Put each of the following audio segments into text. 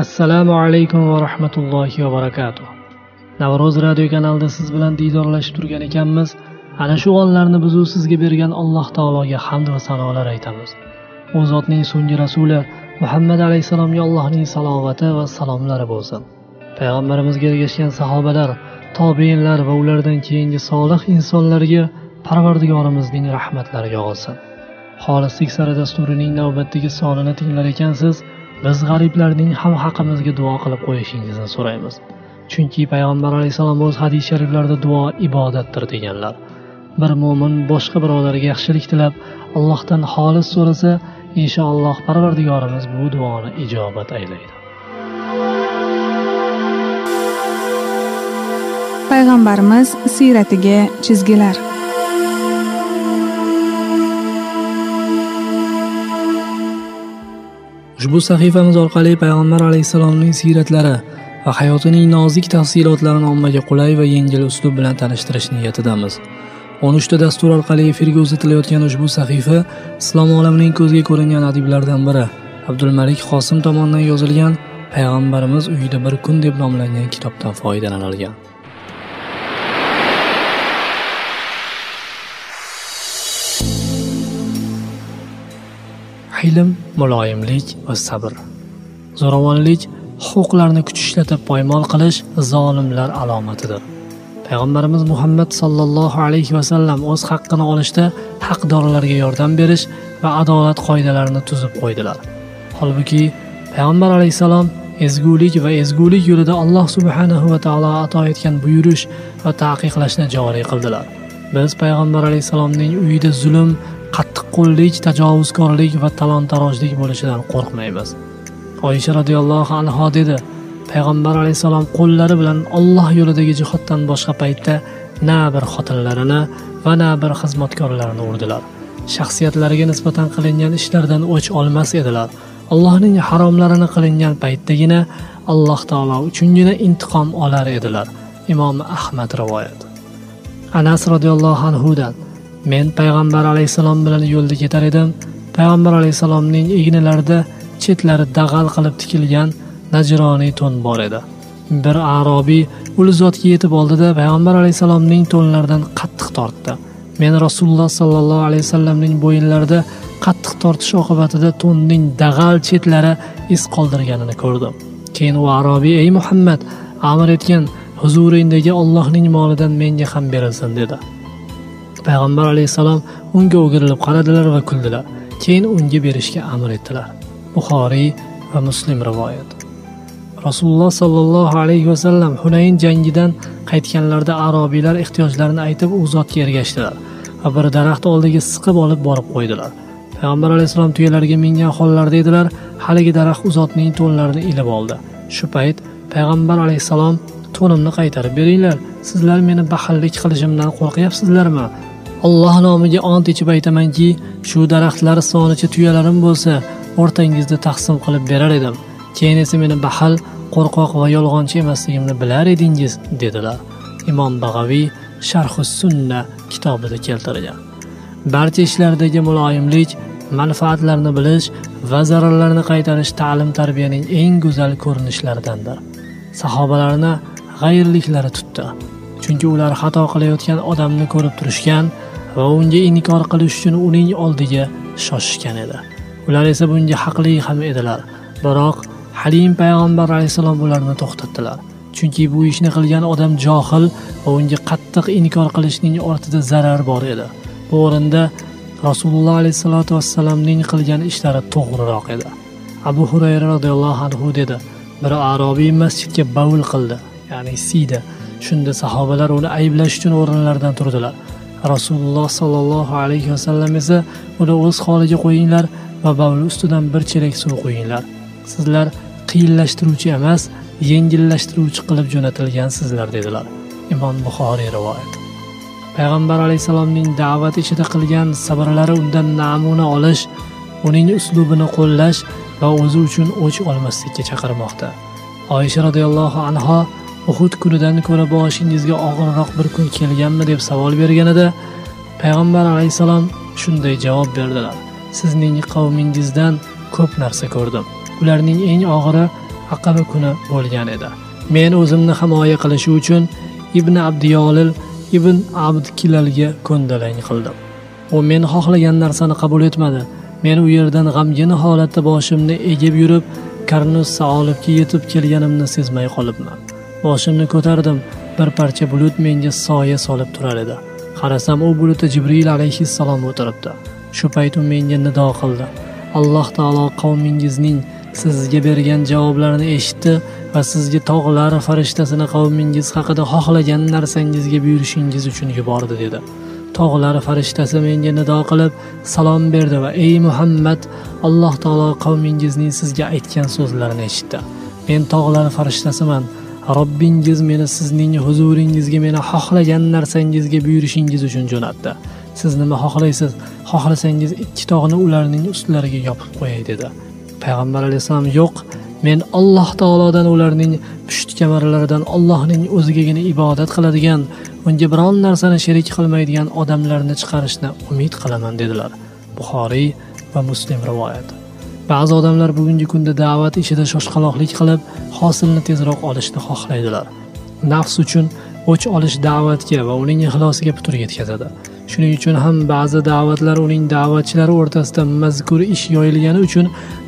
Assalomu alaykum va rahmatullohi va barakatuh. Navro'z radio kanalida siz bilan diydorlashib turgan ekanmiz. Ana shu onlarni bizu sizga bergan Alloh taologa hamd va sanolar aytamiz. U zotning so'nggi rasuli Muhammad alayhissalomga Allohning salovati va salomlari bo'lsin. Payg'ambarimizga ergashgan sahobalar, tobiinlar va ulardan keyingi solih insonlarga Parvardigorimizning rahmatlari yog'ilsin. Xolislik sari dasturining navbatdagi sonini tinglar ekansiz, biz g'ariblarning ham haqimizga duo qilib qo'yishingizni so'raymiz. Chunki payg'ambar alayhissalom o'z hadis shariflarida duo ibodatdir deganlar. Bir mo'min boshqa birodarga yaxshilik tilab, Allohdan xolis so'rasa, inshaalloh Parvardigorimiz bu duoni ijobat aylaydi. Payg'ambarimiz siyratiga chizgilar. Ushbu sahifamiz orqali payg'ambar alayhissalomning siyratlari va hayotining nozik tafsilotlarini ommaga qulay va yengil uslub bilan tanishtirish niyatidamiz. 13 ta dastur orqali efirga uzatilayotgan ushbu sahifa islom olamining ko'zga ko'ringan adiblaridan biri Abdulmalik Qosim tomonidan yozilgan Payg'ambarimiz uyida bir kun deb nomlangan kitobdan foydalanilgan. Hilm, muloyimlik va sabr. Zo'ravonlik, huquqlarni kuch ishlatib poymol qilish zolimlar alomatidir. Payg'ambarimiz Muhammad sallallohu alayhi va sallam o'z haqqini olishda haqdorlarga yordam berish va adolat qoidalarini tuzib qo'ydilar. Holbuki payg'ambar alayhissalom ezgulik va ezgulik yo'lida Alloh subhanahu va taolo ato etgan buyurish va taqiqlashni joriy qildilar. Biz payg'ambar alayhissalomning uyida zulm, qattiqqo'llik, tajovuzkorlik va talon-tarojlik bo'lishidan qo'rqmaymiz. Oysha radhiyallohu anha dedi: Payg'ambar alayhissalom qo'llari bilan Alloh yo'lidagi jihoddan boshqa paytda na bir xotinlarini va na bir xizmatkorlarini urdilar. Shaxsiyatlariga nisbatan qilingan ishlardan o'ch olmas edilar. Allohning haromlarini qilingan paytdagina Alloh taolo uchungina intiqom olar edilar. Imom Ahmad rivoyat. Anas radhiyallohu anhudan: Men payg'ambar alayhissalom bilan yo'lda ketar edim. Payg'ambar alayhissalomning egnilarida chetlari dag'al qilib tikilgan najroniy to'n bor edi. Bir arobiy ul zotga yetib oldida payg'ambar alayhissalomning to'nlaridan qattiq tortdi. Men Rasululloh sallallohu alayhi vasallamning bo'yinlarida qattiq tortish oqibatida to'nning dag'al chetlari iz qoldirganini ko'rdim. Keyin u arobiy: "Ey Muhammad, amr etgan huzuringdagi Allohning molidan menga ham berilsin" dedi. Payg'ambar alayhissalom unga o'girilib qaradilar va kuldilar. Keyin unga berishga amr etdilar. Buxoriy va Muslim rivoyat. Rasululloh sallallohu alayhi va sallam Hunayn jangidan qaytganlarida arobiylar ehtiyojlarini aytib u zotga ergashdilar va bir daraxt oldiga siqib olib borib qo'ydilar. Payg'ambar alayhissalom tuyalarga mingan hollarda edilar. Haligi daraxt u zotning to'nlarini ilib oldi. Shu payt payg'ambar alayhissalom: "To'nimni qaytarib beringlar. Sizlar meni baxillik qilishimdan qo'rqyapsizlarmi? Alloh nomiga ont ichib aytamanki, shu daraxtlar sonicha tuyalarim bo'lsa, o'rtangizda taqsim qilib berar edim. Keyin esa meni baxil, qo'rqoq va yolg'onchi emasligimni bilar edingiz" dedilar. Imom Bag'aviy Sharh sunna kitobida keltirilgan. Barcha ishlardagi muloyimlik, manfaatlarni bilish va zararlarni qaytarish ta'lim-tarbiyaning eng go'zal ko'rinishlaridandir. Sahobalarni g'ayriliklari tutdi. Chunki ular xato qilayotgan odamni ko'rib turishgan va unga inkor qilish uchun uning oldiga shoshishgan edi. Ular esa bunga haqli ham edilar. Biroq Halim payg'ambar alayhissalom ularni to'xtatdilar. Chunki bu ishni qilgan odam johil va unga qattiq inkor qilishning ortida zarar bor edi. Bu o'rinda Rasululloh alayhissalatu vassalamning qilgan ishlari to'g'riroq edi. Abu Hurayra radhiyallohu anhu dedi: Bir arobiy masjidga bavul qildi, ya'ni siydi. Shunda sahobalar uni ayblash uchun o'rinlaridan turdilar. Rasululloh sallallohu alayhi vasallam esa uni o'z holiga qo'yinglar va bavul ustidan bir chelak suv quyinglar. Sizlar qiyinlashtiruvchi emas, yengillashtiruvchi qilib jo'natilgansizlar dedilar. Imom Buxoriy rivoyat. Payg'ambar alayhissalomning da'vat ishida qilgan sabrlari undan namuna olish, uning uslubini qo'llash va o'zi uchun o'ch olmaslikka chaqirmoqda. Oysha radhiyallohu anha Uhud kunidan ko'ra boshingizga og'irroq bir kun kelganmi deb savol berganida payg'ambar alayhissalom shunday javob berdilar: Sizning qavmingizdan ko'p narsa ko'rdim. Ularning eng og'iri Aqaba kuni bo'lgan edi. Men o'zimni himoya qilishi uchun Ibn Abdiyolil Ibn Abdkilalga ko'ndalang qildim. U men xohlagan narsani qabul etmadi. Men u yerdan g'amgin holatda boshimni egib yurib, Karnus Saolibga yetib kelganimni sezmay qolibman. Boshimni ko'tardim, bir parcha bulut menga soya solib turar edi. Qarasam, u bulutda Jibril alayhissalom o'tiribdi. Shu payt u menga nido qildi. Alloh taolo qavmingizning sizga bergan javoblarini eshitdi va sizga tog'lar farishtasini qavmingiz haqida xohlagan narsangizga buyurishingiz uchun yubordi dedi. Tog'lar farishtasi menga nido qilib salom berdi va ey Muhammad, Alloh taolo qavmingizning sizga aytgan so'zlarini eshitdi. Men tog'lar farishtasiman. Robbingiz meni sizning huzuringizga meni xohlagan narsangizga buyurishingiz uchun jo'natdi. Siz nima xohlaysiz? Xohlasangiz ikki tog'ni ularning ustlariga yopib qo'yay dedi. Payg'ambar alayhissalom yo'q, men Alloh taolodan ularning pusht kamarlaridan Allohning o'zigagina ibodat qiladigan, unga biron narsani sherik qilmaydigan odamlarni chiqarishni umid qilaman dedilar. Buxoriy va Muslim rivoyati. Ba'zi odamlar bugungi kunda da'vat ishida shoshqaloqlik qilib, hosilni tezroq olishni xohlaydilar. Nafs uchun o'ch olish da'vatga va uning ixlosiga putur yetkazadi. Shuning uchun ham ba'zi da'vatlar uning da'vatchilari o'rtasida mazkur ish yoyilgani uchun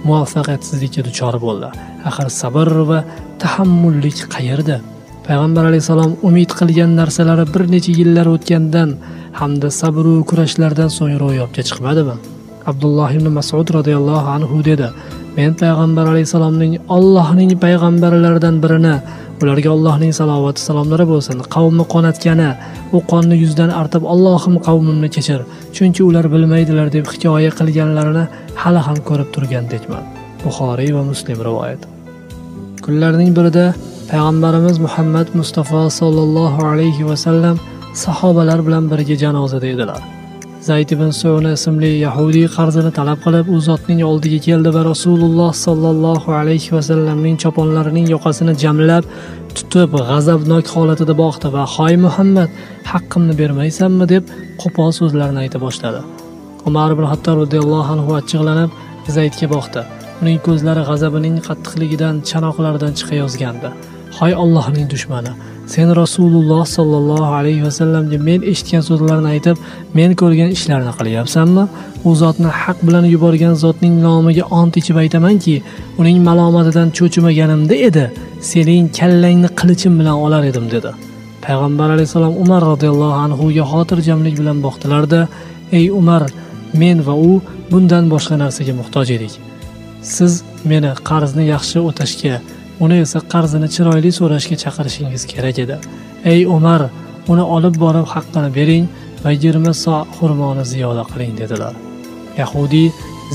muvaffaqiyatsizlikka duchor bo'ldi. Axir sabr va tahammullik qayerda? Payg'ambar alayhissalom umid qilgan narsalari bir necha yillar o'tgandan hamda sabr va kurashlardan so'ng ro'yobga chiqmadimi? Abdulloh ibn Mas'ud radhiyallohu anhu dedi: Men payg'ambar alayhissalomning Allohning payg'ambarlaridan birini, ularga Allohning salovati salomlari bo'lsin, qavmni qonatgani, u qonni yuzdan artib Allohim qavmimni kechir, chunki ular bilmaydilar deb hikoya qilganlarini hali ham ko'rib turgandekman. Buxoriy va Muslim rivoyati. Kunlarning birida payg'ambarimiz Muhammad Mustafa sallallohu alayhi va sallam sahobalar bilan birga janozada edilar. Zayd ibn Suna ismli yahudiy qarzini talab qilib, u zotning oldiga keldi va Rasululloh sallallohu alayhi va sallamning choponlarining yoqasini jamlab tutib, g'azabnok holatida boqdi va "Hoy Muhammad, haqqimni bermaysanmi?" deb qo'pol so'zlarni ayta boshladi. Umar ibn Hattob radhiyallohu anhu achchiqlanib Zaydga boqdi. Uning ko'zlari g'azabining qattiqligidan chanoqlaridan chiqayozgandi. "Hoy Allohning dushmani, sen Rasululloh sallallohu alayhi va sallamga men eshitgan so'zlarni aytib, men ko'rgan ishlarni qilyapsanmi? U zotni haq bilan yuborgan zotning nomiga ont ichib aytamanki, uning malomatidan cho'chimaganimda edi, sening kallangni qilichim bilan olar edim" dedi. Payg'ambar alayhissalom Umar radhiyallohu anhu ga xotirjamlik bilan boqdilarda, "Ey Umar, men va u bundan boshqa narsaga muhtoj edik. Siz meni qarzni yaxshi o'tashga, uni esa qarzini chiroyli so'rashga chaqirishingiz kerak edi. Ey Umar, uni olib borib haqqini bering va 20 so xurmoni ziyoda qiling" dedilar. Yahudiy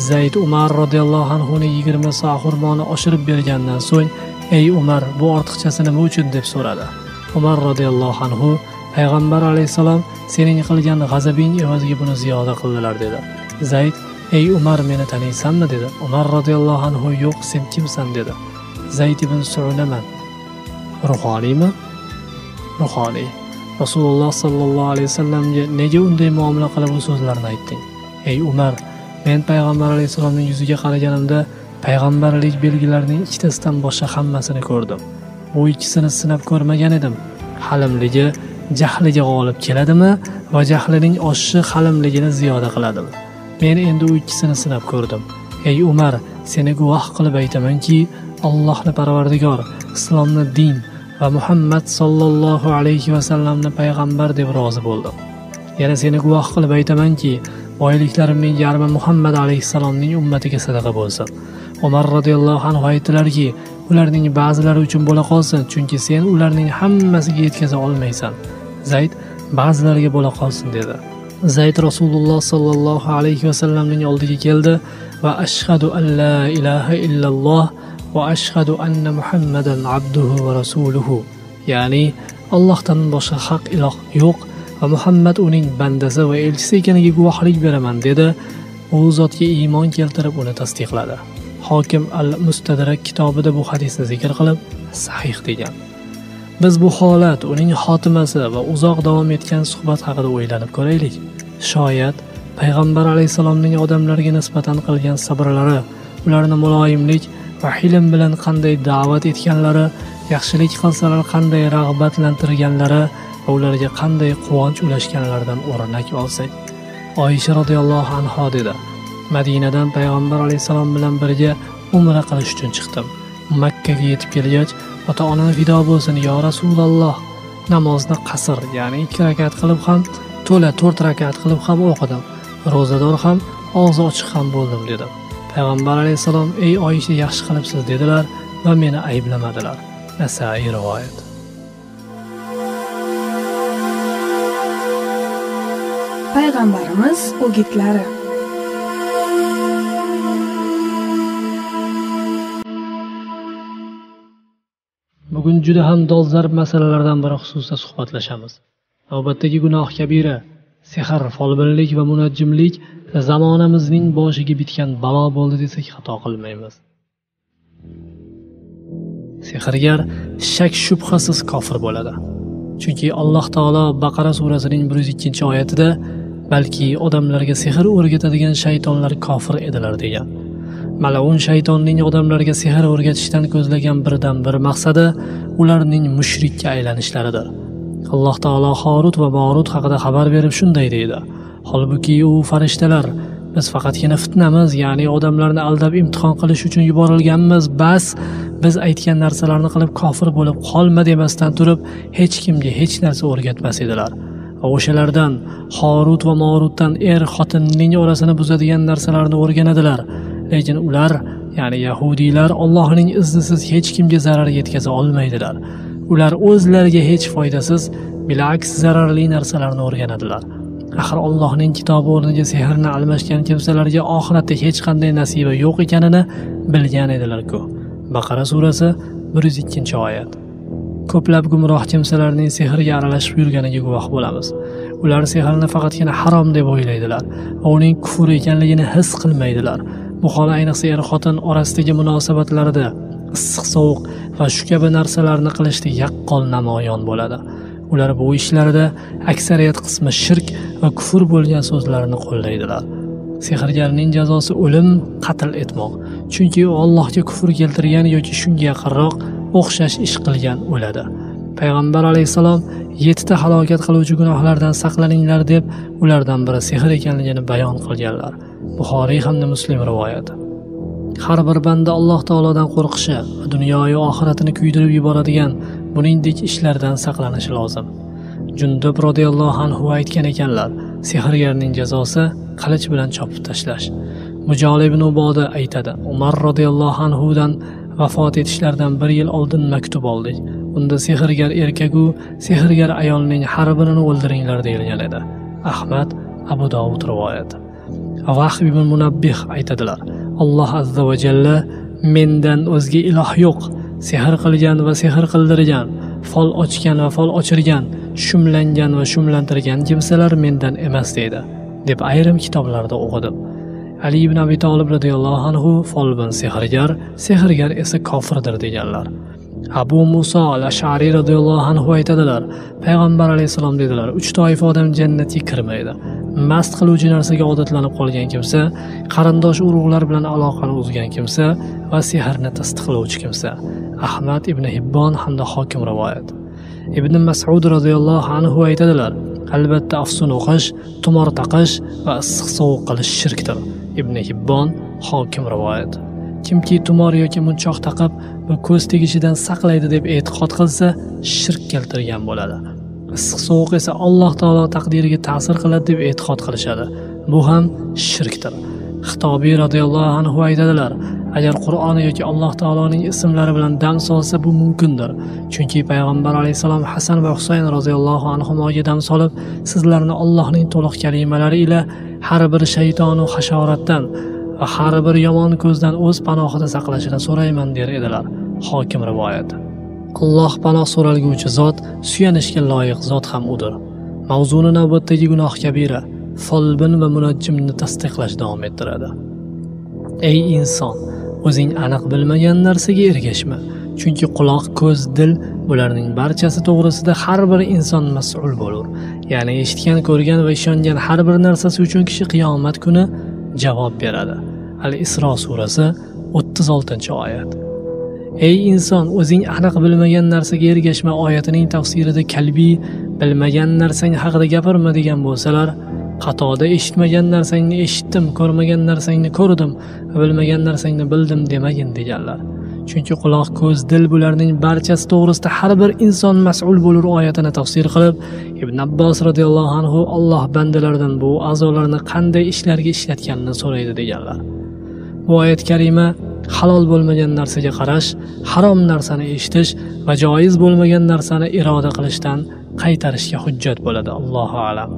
Zayd Umar radhiyallohu anhu ni 20 so xurmoni oshirib bergandan so'ng, "Ey Umar, bu ortiqchasi nima uchun?" deb so'radi. Umar radhiyallohu anhu, "Payg'ambar alayhissalom sening qilgan g'azabing evaziga buni ziyoda qildilar" dedi. Zayd, "Ey Umar, meni taniysanmi?" dedi. Umar radhiyallohu anhu, "Yo'q, sen kimsan?" dedi. Zayd ibn Su'naman. Ruhoniymi? Ruhoniy. Rasululloh sallallohu alayhi vasallamga nega unday muomala qilib bu so'zlarni aytding? Ey Umar, men payg'ambar alayhissalomning yuziga qaraganimda payg'ambarlik belgilarining ikkitasidan boshqa hammasini ko'rdim. Bu ikkisini sinab ko'rmagan edim. Halimligi jahliga g'olib keladimi va jahlining oshishi halimligini ziyoda qiladimi? Men endi u ikkisini sinab ko'rdim. Ey Umar, seni guvoh qilib aytamanki, Allohni Parvardigor, islomni din va Muhammad sallallohu alayhi va sallamni payg'ambar deb rozi bo'ldim. Yana seni guvoh qilib aytamanki, boyliklarimning yarmi Muhammad alayhissalomning ummatiga sadaqa bo'lsin. Umar radhiyallohu anhu aytdilarki, ularning ba'zilari uchun bo'la qolsin, chunki sen ularning hammasiga yetkaza olmaysan. Zayd ba'zilariga bo'la qolsin dedi. Zayd Rasululloh sallallohu alayhi va sallamning oldiga keldi va ashhadu an la ilaha illalloh va ashhadu anna Muhammadan abduhu va rasuluhu, ya'ni Allohdan boshqa haq iloh yo'q va Muhammad uning bandasi va elchisi ekaniga guvohlik beraman dedi. U zotga iymon keltirib uni tasdiqladi. Hokim al-Mustadrak kitobida bu hadisni zikr qilib sahih degan. Biz bu holat, uning xotimasi va uzoq davom etgan suhbat haqida o'ylanib ko'raylik. Shoyat payg'ambar alayhissalomning odamlarga nisbatan qilgan sabrlari ularni muloyimlik va hilm bilan qanday da'vat etganlari, yaxshilik qilsalar qanday rag'batlantirganlari va ularga qanday quvonch ulashganlaridan o'rnak olsak. Oysha radhiyallohu anha dedi: Madinadan payg'ambar alayhissalom bilan birga umra qilish uchun chiqdim. Makkaga yetib kelgach, ota-onam fido bo'lsin, yo Rasululloh, namozni qasr, ya'ni 2 rakat qilib ham, to'la 4 rakat qilib ham o'qidim. Ro'zador ham, og'zi ochiq ham bo'ldim dedim. Payg'ambar alayhissalom: "Ey Oysha, yaxshi qilibsiz" dedilar va meni ayblamadilar. Nasaiy rivoyat. Payg'ambarimiz o'gitlari. Bugun juda ham dolzarb masalalardan biri xususida suhbatlashamiz. Navbatdagi gunoh kabira, sehr, folbinlik va munajjimlik zamonamizning boshiga bitgan balo bo'ldi desak xato qilmaymiz. Sehrgar shak shubhasiz kofir bo'ladi. Chunki Alloh taolo Baqara surasining 102-oyatida balki odamlarga sehr o'rgatadigan shaytonlar kofir edilar degan. Mal'un shaytonning odamlarga sehr o'rgatishdan ko'zlagan birdan-bir maqsadi ularning mushrikka aylanishlaridir. Alloh taolo Horut va Morut haqida xabar berib shunday deydi: Holbuki u farishtalar, biz faqatgina fitnamiz, ya'ni odamlarni aldab imtihon qilish uchun yuborilganmiz, bas biz aytgan narsalarni qilib kofir bo'lib qolma demasdan turib hech kimga hech narsa o'rgatmas edilar. Va o'shalardan Horut va Morutdan xotinning orasini buzadigan narsalarni o'rganadilar. Lekin ular, ya'ni yahudiylar Allohning iznisiz hech kimga zarar yetkaza olmaydilar. Ular o'zlariga hech foydasiz, bilaks zararli narsalarni o'rganadilar. Axir Allohning kitobi o'rniga sehrni almashgan kimsalarga oxiratda hech qanday nasiba yo'q ekanini bilgan edilar-ku. Baqara surasi 102-oyat. Ko'plab gumroh kimsalarning sehrga aralashib yurganiga guvoh bo'lamiz. Ular sehrni faqatgina harom deb o'ylaydilar va uning kufr ekanligini his qilmaydilar. Bu hol ayniqsa er-xotin orasidagi munosabatlarda issiq sovuq va shu kabi narsalarni qilishda yaqqol namoyon bo'ladi. Ular bu ishlarda aksariyat qismi shirk va kufr bo'lgan so'zlarni qo'llaydilar. Sehrgarning jazosi o'lim, qatl etmoq. Chunki u Allohga kufr keltirgan yoki shunga yaqinroq o'xshash ish qilgan o'ladi. Payg'ambar alayhissalom 7 ta halokat qiluvchi gunohlardan saqlaninglar deb ulardan biri sehr ekanligini bayon qilganlar. Buxoriy hamda Muslim rivoyati. Har bir banda Alloh taolodan qo'rqishi va dunyoyu oxiratini kuydirib yuboradigan buningdek ishlardan saqlanishi lozim. Jundub radhiyallohu anhu aytgan ekanlar, sehrgarning jazosi qilich bilan chopib tashlash. Mujol ibn Uboda aytadi, Umar radhiyallohu anhudan vafot etishlaridan 1 yil oldin maktub oldik. Unda sehrgar erkak-u sehrgar ayolning har birini o'ldiringlar deyilgan edi. Ahmad, Abu Dovud rivoyati. Vahb ibn Munabbih aytadilar, Alloh azza va jalla mendan o'zga iloh yo'q. Sehr qilgan va sehr qildirgan, fol ochgan va fol ochirgan, shumlangan va shumlantirgan kimsalar mendan emas deydi, deb ayrim kitoblarda o'qidim. Ali ibn Abi Talib radhiyallohu anhu folbin sehrgar, sehrgar esa kofirdir deganlar. Abu Musa al-Ash'ari radhiyallohu anhu aytadilar, Payg'ambar alayhissalom dedilar, 3 toifa odam jannatga kirmaydi. Mast qiluvchi narsaga odatlanib qolgan kimsa, qarindosh urug'lar bilan aloqani uzgan kimsa va sehrni tasdiqlovchi kimsa. Ahmad ibn Hibbon hamda Hokim rivoyat. Ibn Mas'ud radhiyallohu anhu aytadilar, albatta afsun o'qish, tumor taqish va issiq sovuq qilish shirkdir. Ibn Hibbon, Hokim rivoyat. Kimki tumor yoki munchoq taqib va ko'z tegishidan saqlaydi deb e'tiqod qilsa, shirk keltirgan bo'ladi. Issiq sovuq esa Alloh taolo taqdiriga ta'sir qiladi deb e'tiqod qilishadi. Bu ham shirkdir. Xitobiy radhiyallohu anhu aytadilar, agar Qur'on yoki Alloh taoloning ismlari bilan dam solsa bu mumkindir. Chunki payg'ambar alayhissalom Hasan va Husayn radhiyallohu anhumoga dam solib, sizlarni Allohning to'liq kalimalari ila har bir shayton va hasharotdan va har bir yomon ko'zdan o'z panohida saqlashini so'rayman der edilar. Hokim rivoyati. Alloh panoh so'ralguvchi zot, suyanishga loyiq zot ham udir. Mavzuni navbatdagi gunoh kabira, folbin va munajjimni tasdiqlash davom ettiradi. Ey inson, o'zing aniq bilmagan narsaga ergashma. Chunki quloq, ko'z, dil bularning barchasi to'g'risida har bir inson mas'ul bo'lur. Ya'ni eshitgan, ko'rgan va ishongan har bir narsasi uchun kishi qiyomat kuni javob beradi. Al-Isro surasi 36-oyat. Ey inson, o'zing aniq bilmagan narsaga ergashma oyatining tafsirida Kalbiy bilmagan narsang haqida gapirma degan bo'lsalar, Qatoda eshitmagan narsangni eshitdim, ko'rmagan narsangni ko'rdim, bilmagan narsangni bildim demagin deganlar. Chunki quloq, ko'z, dil bularning barchasi to'g'risida har bir inson mas'ul bo'lur oyatini tafsir qilib, Ibn Abbos radhiyallohu anhu Alloh bandalaridan bu a'zolarni qanday ishlarga ishlatganini so'raydi deganlar. Bu oyat karima halol bo'lmagan narsaga qarash, harom narsani eshitish va joiz bo'lmagan narsani iroda qilishdan qaytarishga hujjat bo'ladi. Allohu a'lam.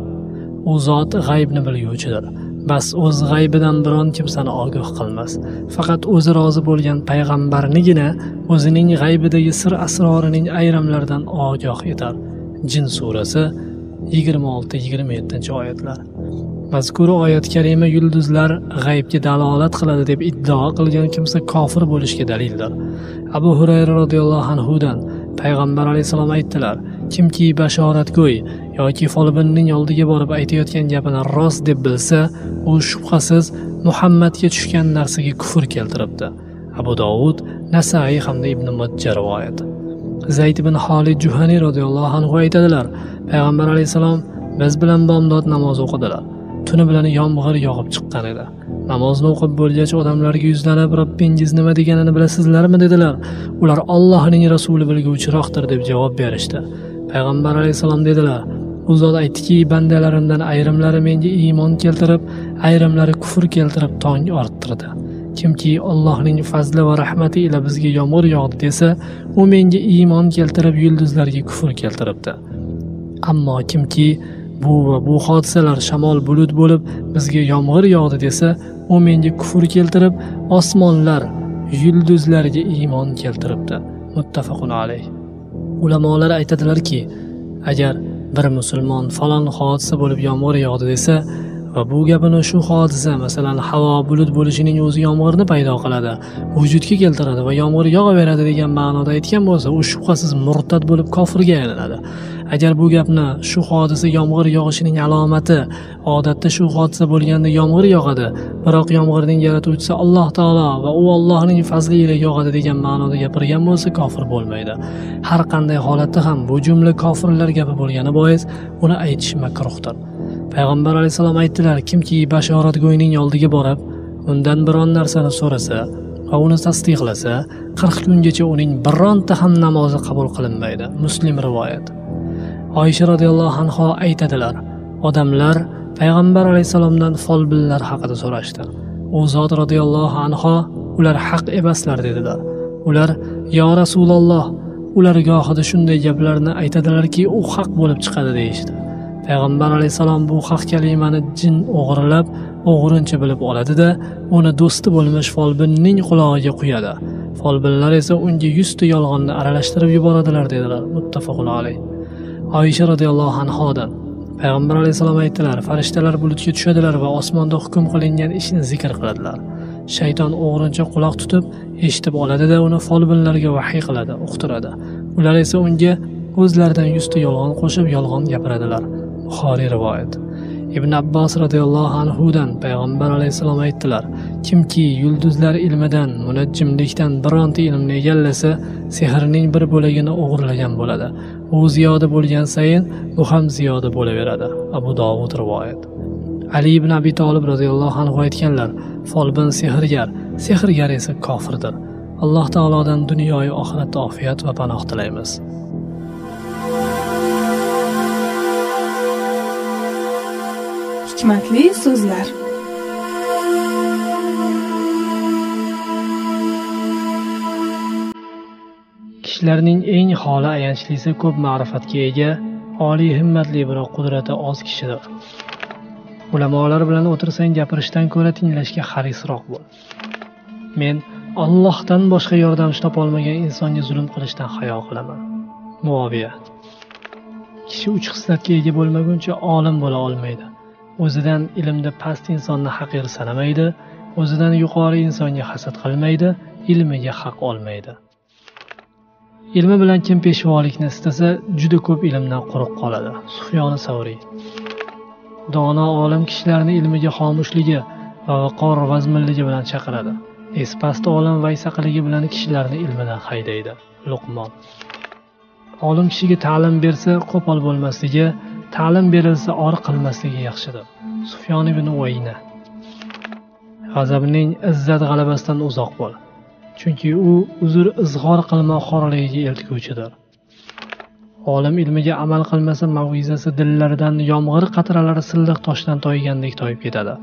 U zot g'aybni bilguvchidir. Bas o'z g'aybidan biron kimsani ogoh qilmas. Faqat o'zi rozi bo'lgan payg'ambarnigina o'zining g'aybidagi sir asrorining ayrimlaridan ogoh etar. Jin surasi 26-27 oyatlar. Mazkur oyat karima yulduzlar g'aybga dalolat qiladi deb iddao qilgan kimsa kofir bo'lishga dalildir. Abu Hurayra radhiyallohu anhu dan payg'ambar alayhissalom aytdilar: kimki bashoratgo'y yoki folbinning oldiga borib aytayotgan gapini rost deb bilsa, u shubhasiz Muhammadga tushgan narsaga kufr keltiribdi. Abu Dovud, Nasaiy hamda Ibn Majja rivoyati. Zayd ibn Xolid Juhani radhiyallohu anhu aytadilar: payg'ambar alayhissalom biz bilan bomdod namozi o'qidilar. Tuni bilan yomg'ir yog'ib chiqqan edi. Namozni o'qib bo'lgach odamlarga yuzlanib, Robbingiz nima deganini bilasizlarmi dedilar. Ular Allohning rasuli bilguvchiroqdir deb javob berishdi. Payg'ambar alayhissalom dedilar: u zot aytdiki, bandalarimdan ayrimlari menga iymon keltirib, ayrimlari kufr keltirib tong orttirdi. Kimki Allohning fazli va rahmati ila bizga yomg'ir yog'di desa, u menga iymon keltirib yulduzlarga kufr keltiribdi. Ammo kimki bu va bu hodisalar shamol bulut bo'lib bizga yomg'ir yog'di desa, u menga kufr keltirib osmonlar yulduzlarga iymon keltiribdi. Muttafaqun alayh. Ulamolar aytadilarki, agar bir musulmon falon hodisa bo'lib yomg'ir yog'di desa va bu gapini shu hodisa, masalan, havo bulut bo'lishining o'zi yomg'irni paydo qiladi, vujudga keltiradi va yomg'ir yog'averadi degan ma'noda aytgan bo'lsa, u shubhasiz murtad bo'lib kofirga aylanadi. Agar bu gapni shu hodisa yomg'ir yog'ishining alomati, odatda shu hodisa bo'lganda yomg'ir yog'adi, biroq yomg'irning yaratuvchisi Alloh taolo va u Allohning fazli ila yog'adi degan ma'noda gapirgan bo'lsa, kofir bo'lmaydi. Har qanday holatda ham bu jumla kofirlar gapi bo'lgani bois uni aytish makruhdir. Payg'ambar alayhissalom aytdilar: kimki bashoratgo'yning oldiga borib, undan biron narsani so'rasa va uni tasdiqlasa, 40 kungacha uning bironta ham namozi qabul qilinmaydi. Muslim rivoyat. Oysha radhiyallohu anha aytadilar: odamlar payg'ambar alayhissalomdan folbinlar haqida so'rashdi. U zot radhiyallohu anha ular haq emaslar dedilar. Ular: yo Rasululloh, ular gohida shunday gaplarni aytadilarki, u haq bo'lib chiqadi deyishdi. Payg'ambar alayhissalom bu haq kalimani jin o'g'irlab, o'g'rincha bilib oladi-da, uni do'sti bo'lmish folbinning qulog'iga quyadi. Folbinlar esa unga 100 ta yolg'onni aralashtirib yuboradilar dedilar. Muttafaqun alayh. Oysha radhiyallohu anhodan payg'ambar alayhissalom aytdilar: farishtalar bulutga tushadilar va osmonda hukm qilingan ishni zikr qiladilar. Shayton o'g'rincha quloq tutib, eshitib oladi-da, uni folbinlarga vahiy qiladi, uqtiradi. Ular esa unga o'zlaridan 100 ta yolg'on qo'shib yolg'on gapiradilar. Buxoriy rivoyat. Ibn Abbos radhiyallohu anhu dan payg'ambar alayhissalom aytdilar: kimki yulduzlar ilmidan, munajjimlikdan bironta ilmni egallasa, sehrning bir bo'lagini o'g'irlagan bo'ladi. U ziyoda bo'lgan sayin bu ham ziyoda bo'laveradi. Abu Dovud rivoyat. Ali ibn Abi Tolib radhiyallohu anhu aytganlar: folbin sehrgar, sehrgar esa kofirdir. Alloh taolodan dunyoyu oxiratda ofiyat va panoh tilaymiz. Hikmatli so'zlar. Kishilarning eng holi ayanchlisi ko'p ma'rifatga ega, oliy himmatli biroq qudrati oz kishidir. Ulamolar bilan o'tirsang gapirishdan ko'ra tinglashga harisroq bo'l. Men Allohdan boshqa yordamchi topolmagan insonga zulm qilishdan hayo qilaman. Muoviya. Kishi uch xislatga ega bo'lmaguncha olim bo'la olmaydi. O'zidan ilmda past insonni haqir sanamaydi, o'zidan yuqori insonga hasad qilmaydi, ilmiga haq olmaydi. Ilmi bilan kim peshvolikni istasa, juda ko'p ilmdan quruq qoladi. Sufyon Savriy. Dono olim kishilarni ilmiga xomushligi va vaqor vazminligi bilan chaqiradi. Espast olim vaysaqiligi bilan kishilarni ilmidan haydaydi. Luqmon. Olim kishiga ta'lim bersa qo'pol bo'lmasligi, ta'lim berilsa or qilmasligi yaxshidir. Sufyon ibn Uyayna. G'azabning izzat g'alabasidan uzoq bo'l, chunki u uzr izhor qilmoq xorligiga eltguvchidir. Olim ilmiga amal qilmasa mav'izasi dillaridan yomg'ir qatralari silliq toshdan toygandek toyib ketadi.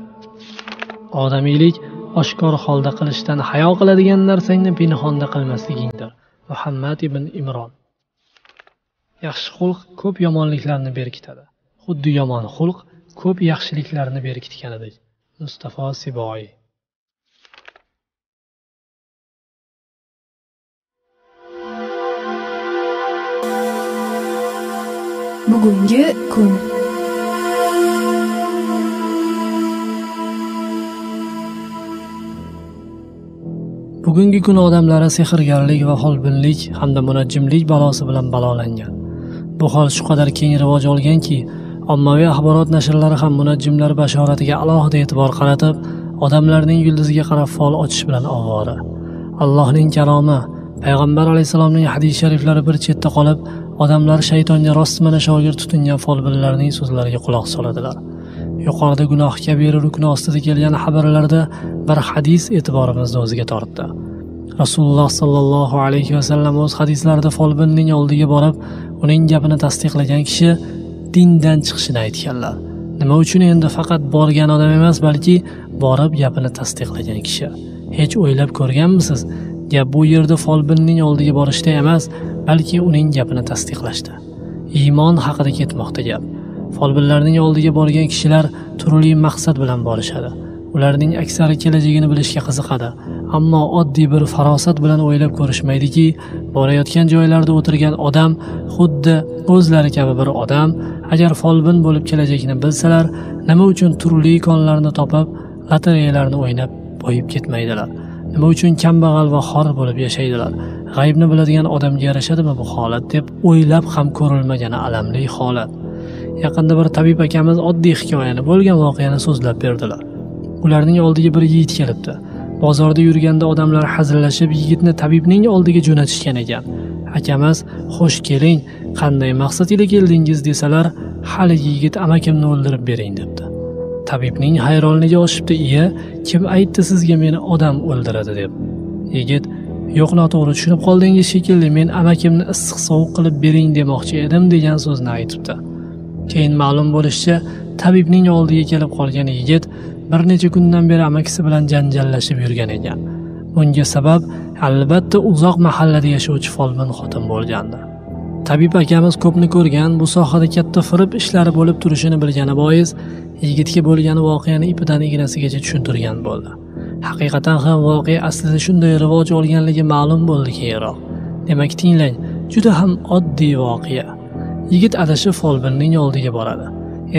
Odamiylik oshkor holda qilishdan hayo qiladigan narsangni pinhonda qilmasligingdir. Muhammad ibn Imron. Yaxshi xulq ko'p yomonliklarni berkitadi. Xuddi yomon xulq ko'p yaxshiliklarni berkitganidek. Mustafo Siboiy. Bugungi kun. Bugungi kun odamlari sehrgarlik va folbinlik hamda munajjimlik balosi bilan balolangan. Bu hol shu qadar keng rivoj olganki, ommaviy axborot nashrlari ham munajjimlar bashoratiga alohida e'tibor qaratib, odamlarning yulduziga qarab fol ochish bilan ovora. Allohning kalomi, Payg'ambar alayhissalomning hadis shariflari bir chetda qolib, odamlar shaytonga rostmana shogird tutingan folbinlarning so'zlariga quloq soladilar. Yuqorida gunoh kabira rukni ostida kelgan xabarlarda bir hadis e'tiborimizni o'ziga tortdi. Rasululloh sallallohu alayhi va sallam o'z hadislarida folbinning oldiga borib, uning gapini tasdiqlagan kishi dindan chiqishini aytganlar. Nima uchun endi faqat borgan odam emas, balki borib gapini tasdiqlagan kishi? Hech o'ylab ko'rganmisiz? Gap bu yerda folbinning oldiga borishda emas, balki uning gapini tasdiqlashda. Iymon haqida ketmoqda gap. Folbinlarning oldiga borgan kishilar turli maqsad bilan borishadi. Ularning aksari kelajagini bilishga qiziqadi, ammo oddiy bir farosat bilan o'ylab ko'rishmaydiki, borayotgan joylarda o'tirgan odam xuddi o'zlari kabi bir odam. Agar folbin bo'lib kelajakni bilsalar, nima uchun turli konlarni topib, lotereyalarni o'ynab boyib ketmaydilar? Nima uchun kambag'al va xor bo'lib yashaydilar? G'aybni biladigan odamga yarashadimi bu holat deb o'ylab ham ko'rilmagani alamli holat. Yaqinda bir tabib akamiz oddiy hikoyani, bo'lgan voqeani so'zlab berdilar. Ularning oldiga bir yigit kelibdi. Bozorda yurganda odamlar hazillashib yigitni tabibning oldiga jo'natishgan ekan. Akamiz, "Xo'sh keling, qanday maqsad ila keldingiz?" desalar, haligi yigit amakimni o'ldirib bering debdi. Tabibning hayronligi oshibdi, "Iya, kim aytdi sizga meni odam o'ldiradi deb?" Yigit, "Yo'q, noto'g'ri tushunib qoldingiz shekilli, men amakimni issiq sovuq qilib bering demoqchi edim" degan so'zni aytibdi. Keyin ma'lum bo'lishicha, tabibning oldiga kelib qolgan yigit bir necha kundan beri amakisi bilan janjallashib yurgan ekan. Bunga sabab albatta uzoq mahallada yashovchi folbin xotin bo'lgandi. Tabib akamiz ko'pni ko'rgan, bu sohada katta firib ishlari bo'lib turishini bilgani bois, yigitga bo'lgan voqeani ipidan ignasigacha tushuntirgan bo'ldi. Haqiqatan ham voqea aslida shunday rivoj olganligi ma'lum bo'ldi keyinroq. Demak, tinglang, juda ham oddiy voqea. Yigit adashib folbinning oldiga boradi.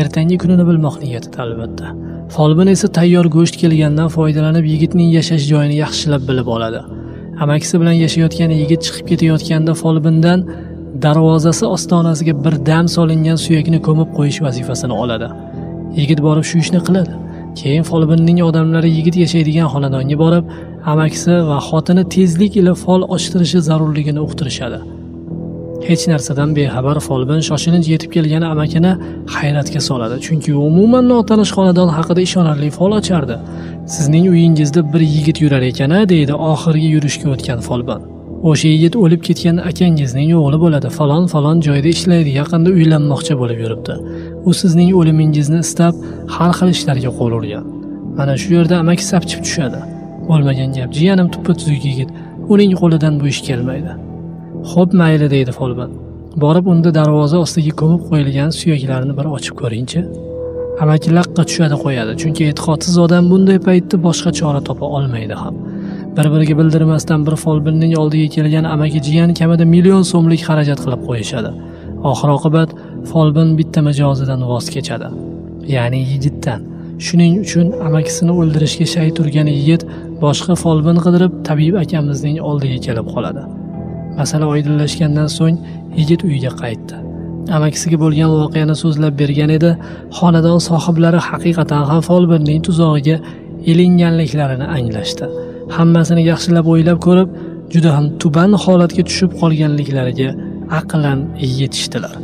Ertangi kunini bilmoq niyatida albatta. Folbin esa tayyor go'sht kelgandan foydalanib yigitning yashash joyini yaxshilab bilib oladi. Amakisi bilan yashayotgan yigit chiqib ketayotganda folbindan darvozasi ostonasiga bir dam solingan suyakni ko'mib qo'yish vazifasini oladi. Yigit borib shu ishni qiladi. Keyin folbinning odamlari yigit yashaydigan xonadonga borib, amakisi va xotini tezlik ila fol ochtirishi zarurligini uqtirishadi. Hech narsadan bexabar folbin shoshilinch yetib kelgan amakini hayratga soladi, chunki umuman notanish xonadon haqida ishonarli fol ochardi. Sizning uyingizda bir yigit yurar ekan-a, deydi oxirgi yurishga o'tgan folbin. O'sha yigit o'lib ketgan akangizning o'g'li bo'ladi, falon falon joyda ishlaydi, yaqinda uylanmoqchi bo'lib yuribdi. U sizning o'limingizni istab har xil ishlarga qo'l urgan. Mana shu yerda amaki sapchib tushadi. Bo'lmagan gap, jiyanim tuppa-tuzuk yigit, uning qo'lidan bu ish kelmaydi. Xo'p, mayli, deydi folbin. Borib unda darvoza ostiga ko'mib qo'yilgan suyaklarni bir ochib ko'ringchi. Amaki laqqa tushadi qo'yadi, chunki e'tiqodsiz odam bunday paytda boshqa chora topa olmaydi ham. Bir-biriga bildirmasdan bir folbinning oldiga kelgan amaki jiyan kamida million so'mlik xarajat qilib qo'yishadi. Oxir oqibat folbin bitta mijozidan voz kechadi, ya'ni yigitdan. Shuning uchun amakisini o'ldirishga shay turgan yigit boshqa folbin qidirib tabib akamizning oldiga kelib qoladi. Masala oydinlashgandan so'ng yigit uyiga qaytdi. Amakisiga bo'lgan voqeani so'zlab bergan edi. Xonadon sohiblari haqiqatan ham folbinning tuzog'iga ilinganliklarini anglashdi. Hammasini yaxshilab o'ylab ko'rib, juda ham tuban holatga tushib qolganliklariga aqlan yetishdilar.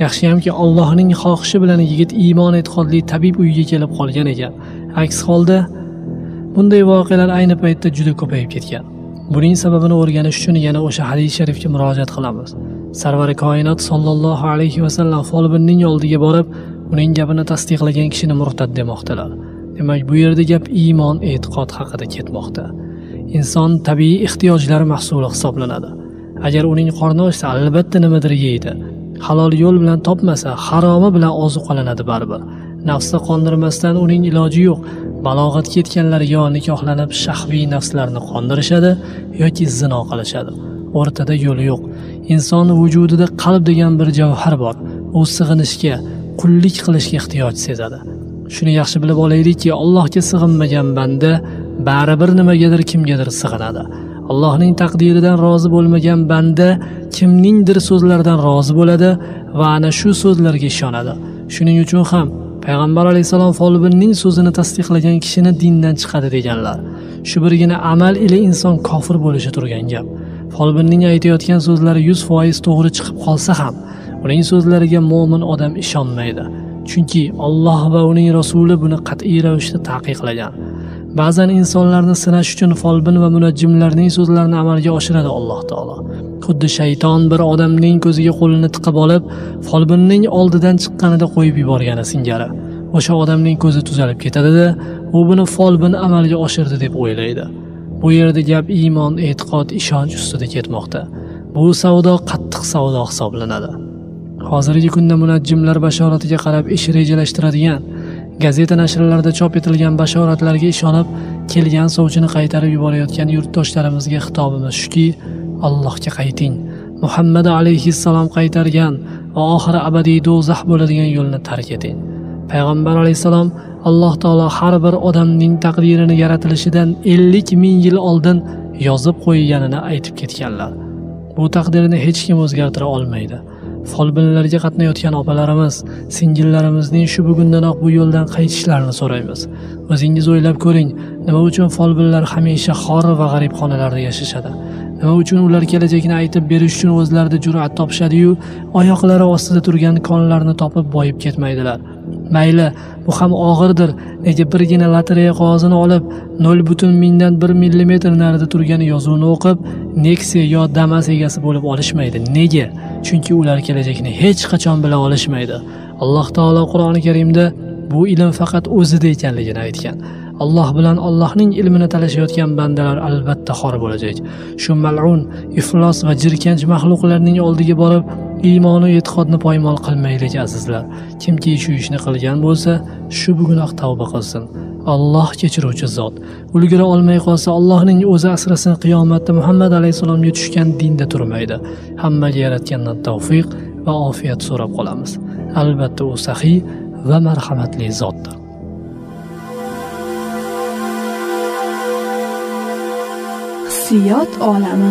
Yaxshiyamki Allohning xohishi bilan yigit iymon e'tiqodli tabib uyiga kelib qolgan ekan. Aks holda bunday voqealar ayni paytda juda ko'payib ketgan. Buning sababini o'rganish uchun yana o'sha hadis sharifga murojaat qilamiz. Sarvari koinot sollallohu alayhi va sallam folbinning oldiga borib, uning gapini tasdiqlagan kishini murtad demoqdilar. Demak, bu yerda gap iymon e'tiqod haqida ketmoqda. Inson tabiiy ehtiyojlar mahsuli hisoblanadi. Agar uning qorni ochsa, albatta nimadir yeydi. Halol yo'l bilan topmasa, haromi bilan ozuqalanadi baribir. Nafsni qondirmasdan uning iloji yo'q. Balog'atga yetganlar yo nikohlanib shahviy nafslarni qondirishadi yoki zino qilishadi. O'rtada yo'l yo'q. Inson vujudida qalb degan bir javhar bor. U sig'inishga, qullik qilishga ehtiyoj sezadi. Shuni yaxshi bilib olaylikki, Allohga sig'inmagan banda baribir nimagadir, kimgadir sig'inadi. Allohning taqdiridan rozi bo'lmagan banda kimningdir so'zlaridan rozi bo'ladi va ana shu so'zlarga ishonadi. Shuning uchun ham Payg'ambar alayhissalom folbinning so'zini tasdiqlagan kishini dindan chiqadi deganlar. Shu birgina amal ila inson kofir bo'lishi turgan gap. Folbinning aytayotgan so'zlari 100% to'g'ri chiqib qolsa ham, uning so'zlariga mo'min odam ishonmaydi. Chunki Alloh va uning rasuli buni qat'iy ravishda taqiqlagan. Ba'zan insonlarni sinash uchun folbin va munajjimlarning so'zlarini amalga oshiradi Alloh taolo. Xuddi shayton bir odamning ko'ziga qo'lini tiqib olib, folbinning oldidan chiqqanida qo'yib yuborgani singari. O'sha odamning ko'zi tuzalib ketadi-da, u buni folbin amalga oshirdi deb o'ylaydi. Bu yerda gap iymon, e'tiqod, ishonch ustida ketmoqda. Bu savdo qattiq savdo hisoblanadi. Hozirgi kunda munajjimlar bashoratiga qarab ish rejalashtiradigan, gazeta nashrlarida chop etilgan bashoratlarga ishonib, kelgan sovchini qaytarib yuborayotgan yurtdoshlarimizga xitobimiz shuki, Allohga qayting. Muhammad alayhissalom qaytargan va oxiri abadiy do'zax bo'ladigan yo'lni tark eting. Payg'ambar alayhissalom Alloh taolo har bir odamning taqdirini yaratilishidan 50 ming yil oldin yozib qo'yganini aytib ketganlar. Bu taqdirni hech kim o'zgartira olmaydi. Folbinlarga qatnayotgan opalarimiz, singillarimizning shu bugundanoq bu yo'ldan qaytishlarini so'raymiz. O'zingiz o'ylab ko'ring, nima uchun folbinlar hamisha xor va g'arib xonalarda yashashadi? Nima uchun ular kelajakni aytib berish uchun o'zlarida jur'at topishadi-yu, oyoqlari ostida turgan konlarni topib boyib ketmaydilar? Mayli, bu ham og'irdir. Nega birgina lotereya qog'ozini olib, 0,1 millimetr narida turgan yozuvni o'qib, Nexia yo Damas egasi bo'lib olishmaydi? Nega? Chunki ular kelajakni hech qachon bila olishmaydi. Alloh taolo Qur'oni Karimda bu ilm faqat o'zida ekanligini aytgan. Alloh bilan Allohning ilmini talashayotgan bandalar albatta xor bo'lajak. Shu mal'un, iflos va jirkanch maxluqlarning oldiga borib, iymonu e'tiqodni poymol qilmaylik azizlar. Kimki shu ishni qilgan bo'lsa, shu bugunoq tavba qilsin. Alloh kechiruvchi zot. Ulgura olmay qolsa, Allohning o'zi asrasin, qiyomatda Muhammad alayhissalomga tushgan dinda turmaydi. Hammaga yaratgandan tavfiq va ofiyat so'rab qolamiz. Albatta u saxiy va marhamatli zotdir. Hissiyot olami.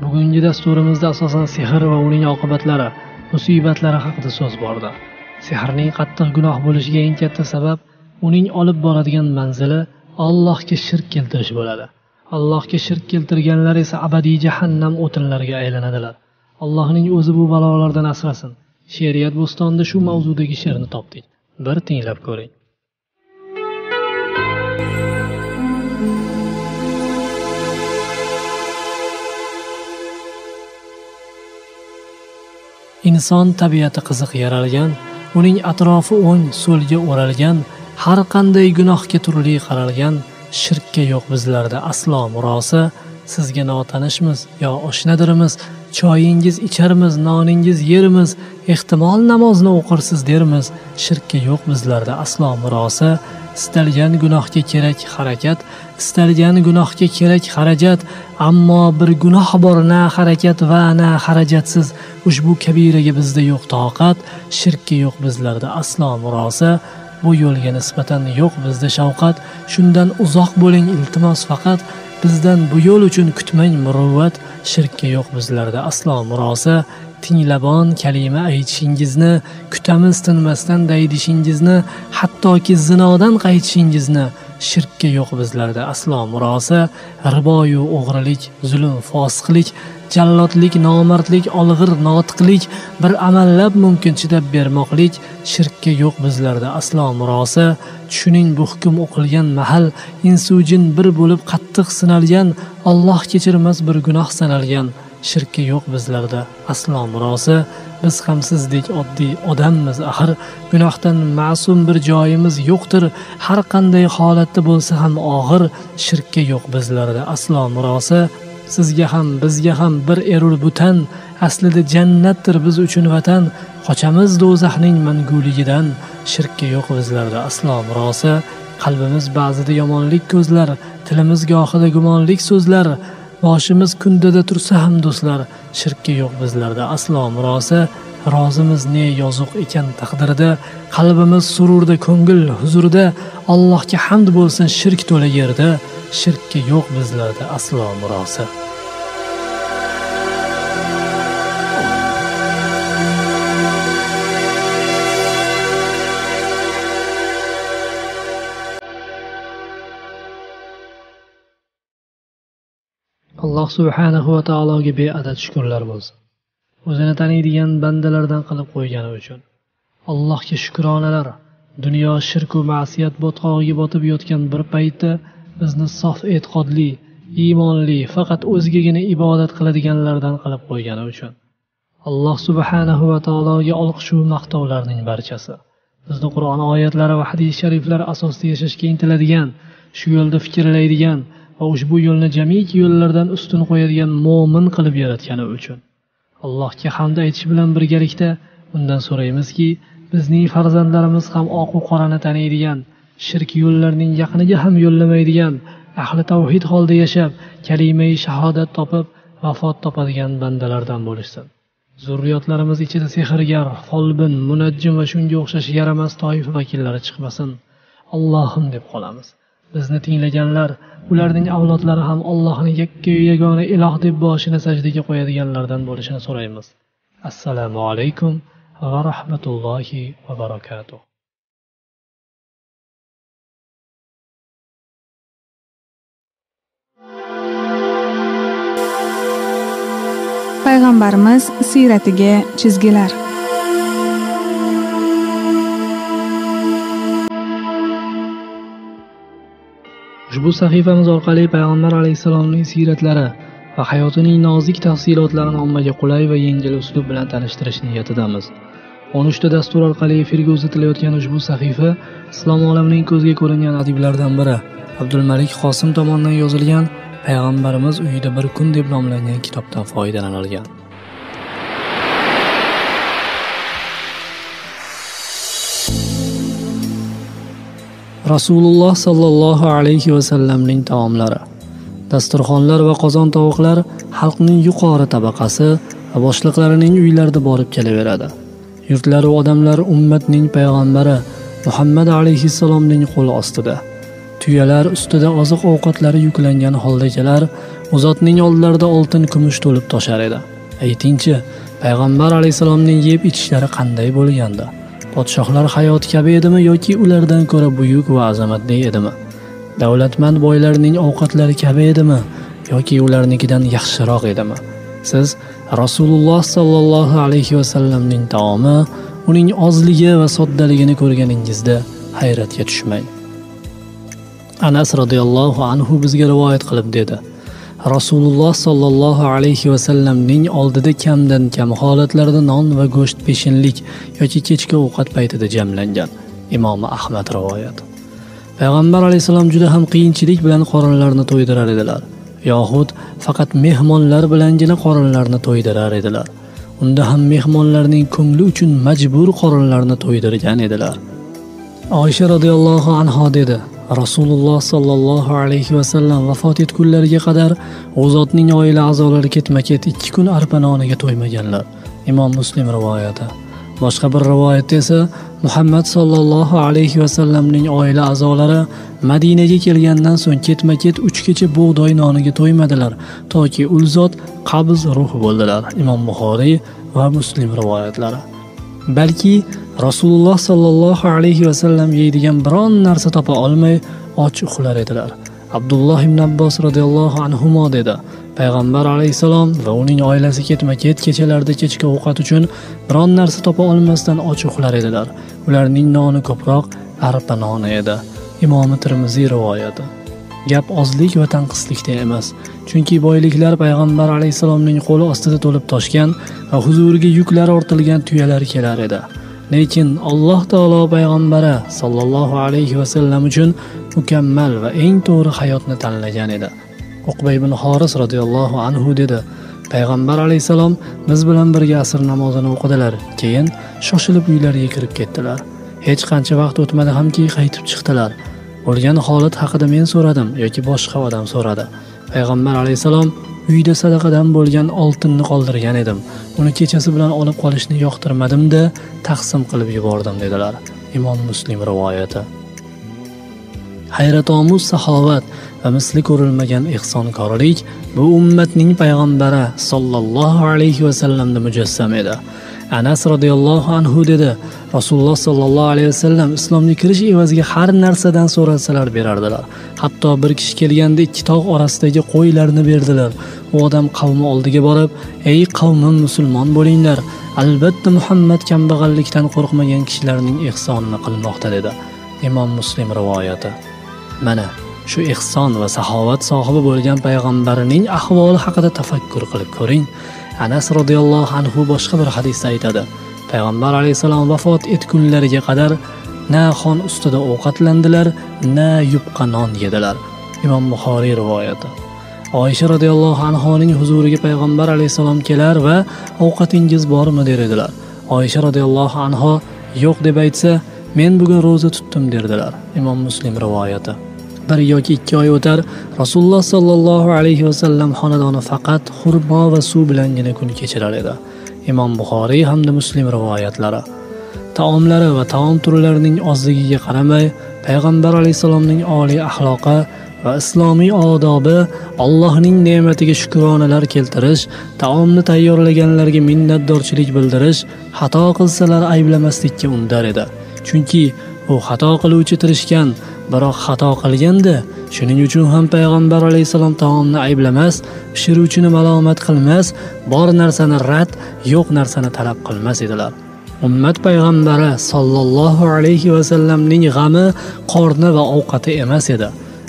Bugungi dasturimizda asosan sehr va uning oqibatlari, musibatlari haqida so'z bordi. Sehrning qattiq gunoh bo'lishiga eng katta sabab uning olib boradigan manzili Allohga shirk keltirish bo'ladi. Allohga shirk keltirganlar esa abadiy jahannam o'tinlariga aylanadilar. Allohning o'zi bu balolardan asrasin. She'riyat bo'stonida shu mavzudagi she'rni topdik. Bir tinglab ko'ring. Inson tabiati qiziq yaralgan, uning atrofi o'ng so'lga o'ralgan, har qanday gunohga turli qaralgan, shirkka yo'q bizlarda aslo murosa. Sizga notanishmiz yo oshnadirmiz, choyingiz icharmiz, noningiz yermiz, ehtimol namozni o'qirsiz dermiz. Shirkka yo'q bizlarda aslo murosa. Istalgan gunohga kerak harakat, istalgan gunohga kerak xarajat, ammo bir gunoh bor na harakat va na xarajatsiz. Ushbu kabiraga bizda yo'q toqat, shirkka yo'q bizlarda aslo murosa. Bu yo'lga nisbatan yo'q bizda shafqat, shundan uzoq bo'ling iltimos faqat. Bizdan bu yo'l uchun kutmang muruvvat, shirkka yo'q bizlarda aslo murosa. tinglabon kalima aytishingizni, kutamiz tinmasdan daydishingizni, hattoki zinodan qaytishingizni. Shirkka yo'q bizlarda aslo murosa, riboyu o'g'rilik, zulm, fosiqlik, jallodlik, nomardlik, olg'ir notiqlik, bir amallab mumkin chidab bermoqlik. Shirkka yo'q bizlarda aslo murosa. Tushuning bu hukm o'qilgan mahal, insu jin bir bo'lib qattiq sinalgan, Alloh kechirmas bir gunoh sanalgan. Shirkka yo'q bizlarda aslo murosa. Biz ham sizdek oddiy odammiz axir, gunohdan ma'sum bir joyimiz yo'qdir. Har qanday holatda bo'lsa ham og'ir, shirkka yo'q bizlarda aslo murosa. Sizga ham bizga ham bir erur butan, aslida jannatdir biz uchun vatan. Qochamiz do'zaxning manguligidan, shirkka yo'q bizlarda aslo murosa. Qalbimiz ba'zida yomonlik ko'zlar, tilimiz gohida gumonlik so'zlar, boshimiz kundada tursa ham do'stlar, shirkka yo'q bizlarda aslo murosa. Rozimiz ne yozuq ekan taqdirda, qalbimiz sururda, ko'ngil huzurda. Allohga hamd bo'lsin shirk to'la yerda, shirkka yo'q bizlarda aslo murosa. Alloh subhanahu va taologa beadad shukrlar bo'lsin. O'zini taniydigan bandalardan qilib qo'ygani uchun. Allohga shukronalar. Dunyo shirk va ma'siyat botqog'iga botib yotgan bir paytda bizni sof e'tiqodli, iymonli, faqat o'zigagina ibodat qiladiganlardan qilib qo'ygani uchun. Alloh subhanahu va taologa olqish va maqtovlarning barchasi. Bizni Qur'on oyatlari va hadis shariflar asosida yashashga intiladigan, shu yo'lda fikrlaydigan va ushbu yo'lni jamiki yo'llardan ustun qo'yadigan mo'min qilib yaratgani uchun. Allohga hamd aytish bilan birgalikda undan so'raymizki, bizning farzandlarimiz ham oq va qorani taniydigan, shirk yo'llarning yaqiniga ham yo'llamaydigan, ahli tavhid holda yashab, kalimai shahodat topib, vafot topadigan bandalardan bo'lishsin. Zurriyotlarimiz ichida sehrgar, folbin, munajjim va shunga o'xshash yaramas toifa vakillari chiqmasin. Allohim deb qolamiz. Bizni tinglaganlar, ularning avlodlari ham Allohni yakka yagona iloh deb boshini sajdaga qo'yadiganlardan bo'lishini so'raymiz. Assalomu alaykum va rahmatullohi va barakatuh. Payg'ambarimiz siyratiga chizgilar. Ushbu sahifamiz orqali Payg'ambar alayhissalomning siyratlari va hayotining nozik tafsilotlarini ommaga qulay va yengil uslub bilan tanishtirish niyatidamiz. 13 ta dastur orqali efirga uzatilayotgan ushbu sahifa islom olamining ko'zga ko'ringan adiblaridan biri Abdulmalik Qosim tomonidan yozilgan Payg'ambarimiz uyida bir kun deb nomlangan kitobdan foydalanilgan. Rasululloh sallallohu alayhi va sallamning taomlari. Dasturxonlar va qozon tovoqlar xalqning yuqori tabaqasi va boshliqlarining uylarida borib kelaveradi. Yurtlar va odamlar ummatning payg'ambari Muhammad alayhissalomning qo'li ostida. Tuyalar ustida oziq-ovqatlari yuklangan holda kelar, u zotning oldlarida oltin kumush to'lib toshar edi. Aytingchi, payg'ambar alayhissalomning yeb ichishlari qanday bo'lgandi? Podshohlar hayoti kabi edimi yoki ulardan ko'ra buyuk va azamatli edimi? Davlatmand boylarning ovqatlari kabi edimi yoki ularnikidan yaxshiroq edimi? Siz Rasululloh sallallohu alayhi va sallamning taomi, uning ozligi va soddaligini ko'rganingizda hayratga tushmang. Anas radhiyallohu anhu bizga rivoyat qilib dedi: Rasululloh sallallohu alayhi va sallamning oldida kamdan kam holatlarda non va go'sht peshinlik yoki kechki ovqat paytida jamlangan. Imom Ahmad rivoyat. Payg'ambar alayhissalom juda ham qiyinchilik bilan qorinlarni to'ydirar edilar, yoxud faqat mehmonlar bilangina qorinlarni to'ydirar edilar. Unda ham mehmonlarning ko'ngli uchun majbur qorinlarni to'ydirgan edilar. Oysha radhiyallohu anha dedi: Rasululloh sallallohu alayhi va sallam vafot etgunlariga qadar u zotning oila a'zolari ketma-ket 2 kun arpa noniga to'ymaganlar. Imom Muslim rivoyati. Boshqa bir rivoyatda esa Muhammad sallallohu alayhi va sallamning oila a'zolari Madinaga kelgandan so'ng ketma-ket 3 kecha bug'doy noniga to'ymadilar, toki ul zot qabz ruh bo'ldilar. Imom Buxoriy va Muslim rivoyatlari. Balki Rasululloh sallallohu alayhi va sallam yeydigan biron narsa topa olmay och uxlar edilar. Abdulloh ibn Abbos radhiyallohu anhumo dedi: Payg'ambar alayhissalom va uning oilasi ketma-ket kechalarda kechki ovqat uchun biron narsa topa olmasdan och uxlar edilar. Ularning noni ko'proq arpa noni edi. Imom Termiziy rivoyati. Gap ozlik va tanqislikda emas, chunki boyliklar payg'ambar alayhissalomning qo'li ostida to'lib toshgan va huzuriga yuklar ortilgan tuyalar kelar edi. Lekin Alloh taolo payg'ambari sallallohu alayhi va sallam uchun mukammal va eng to'g'ri hayotni tanlagan edi. Uqba ibn Xoris radhiyallohu anhu dedi: Payg'ambar alayhissalom biz bilan birga asr namozini o'qidilar, keyin shoshilib uylariga kirib ketdilar. Hech qancha vaqt o'tmadi hamki qaytib chiqdilar. Bo'lgan holat haqida men so'radim yoki boshqa odam so'radi. Payg'ambar alayhissalom uyda sadaqadan bo'lgan oltinni qoldirgan edim. Uni kechasi bilan olib qolishni yoqtirmadim-da, taqsim qilib yubordim dedilar. Imom Muslim rivoyati. Hayratomuz saxovat va misli ko'rilmagan ehsonkorlik bu ummatning payg'ambari sallallohu alayhi va sallamda mujassam edi. Anas radhiyallohu anhu dedi: Rasululloh sallallohu alayhi vasallam islomga kirish evaziga har narsadan so'rasalar berardilar. Hatto bir kishi kelganda ikki tog' orasidagi qo'ylarni berdilar. U odam qavmi oldiga borib: "Ey qavmim, musulmon bo'linglar. Albatta Muhammad kambag'allikdan qo'rqmagan kishilarning ehsonini qilmoqda" dedi. Imom Muslim rivoyati. Mana shu ehson va saxovat sohibi bo'lgan payg'ambarining ahvoli haqida tafakkur qilib ko'ring. Anas radhiyallohu anhu boshqa bir hadisda aytadi: Payg'ambar alayhissalom vafot etgunlariga qadar na xon ustida ovqatlandilar, na yupqa non yedilar. Imom Buxoriy rivoyati. Oysha radhiyallohu anhoning huzuriga payg'ambar alayhissalom kelar va ovqatingiz bormi der edilar. Oysha radhiyallohu anho yo'q deb aytsa, men bugun ro'za tutdim derdilar. Imom Muslim rivoyati. Bir yoki 2 oy o'tar, Rasululloh sallallohu alayhi va sallam xonadoni faqat xurmo va suv bilangina kun kechirar edi. Imom Buxoriy hamda Muslim rivoyatlari. Taomlari va taom turlarining ozligiga qaramay, payg'ambar alayhissalomning oliy axloqi va islomiy odobi Allohning ne'matiga shukronalar keltirish, taomni tayyorlaganlarga minnatdorchilik bildirish, xato qilsalar ayblamaslikka undar edi. Chunki u xato qiluvchi tirishgan, biroq xato qilganda, shuning uchun ham payg'ambar alayhissalom taomni ayblamas, pishiruvchini malomat qilmas, bor narsani rad, yo'q narsani talab qilmas edilar. Ummat payg'ambari sallallohu alayhi va sallamning g'ami qorni va ovqati emas edi.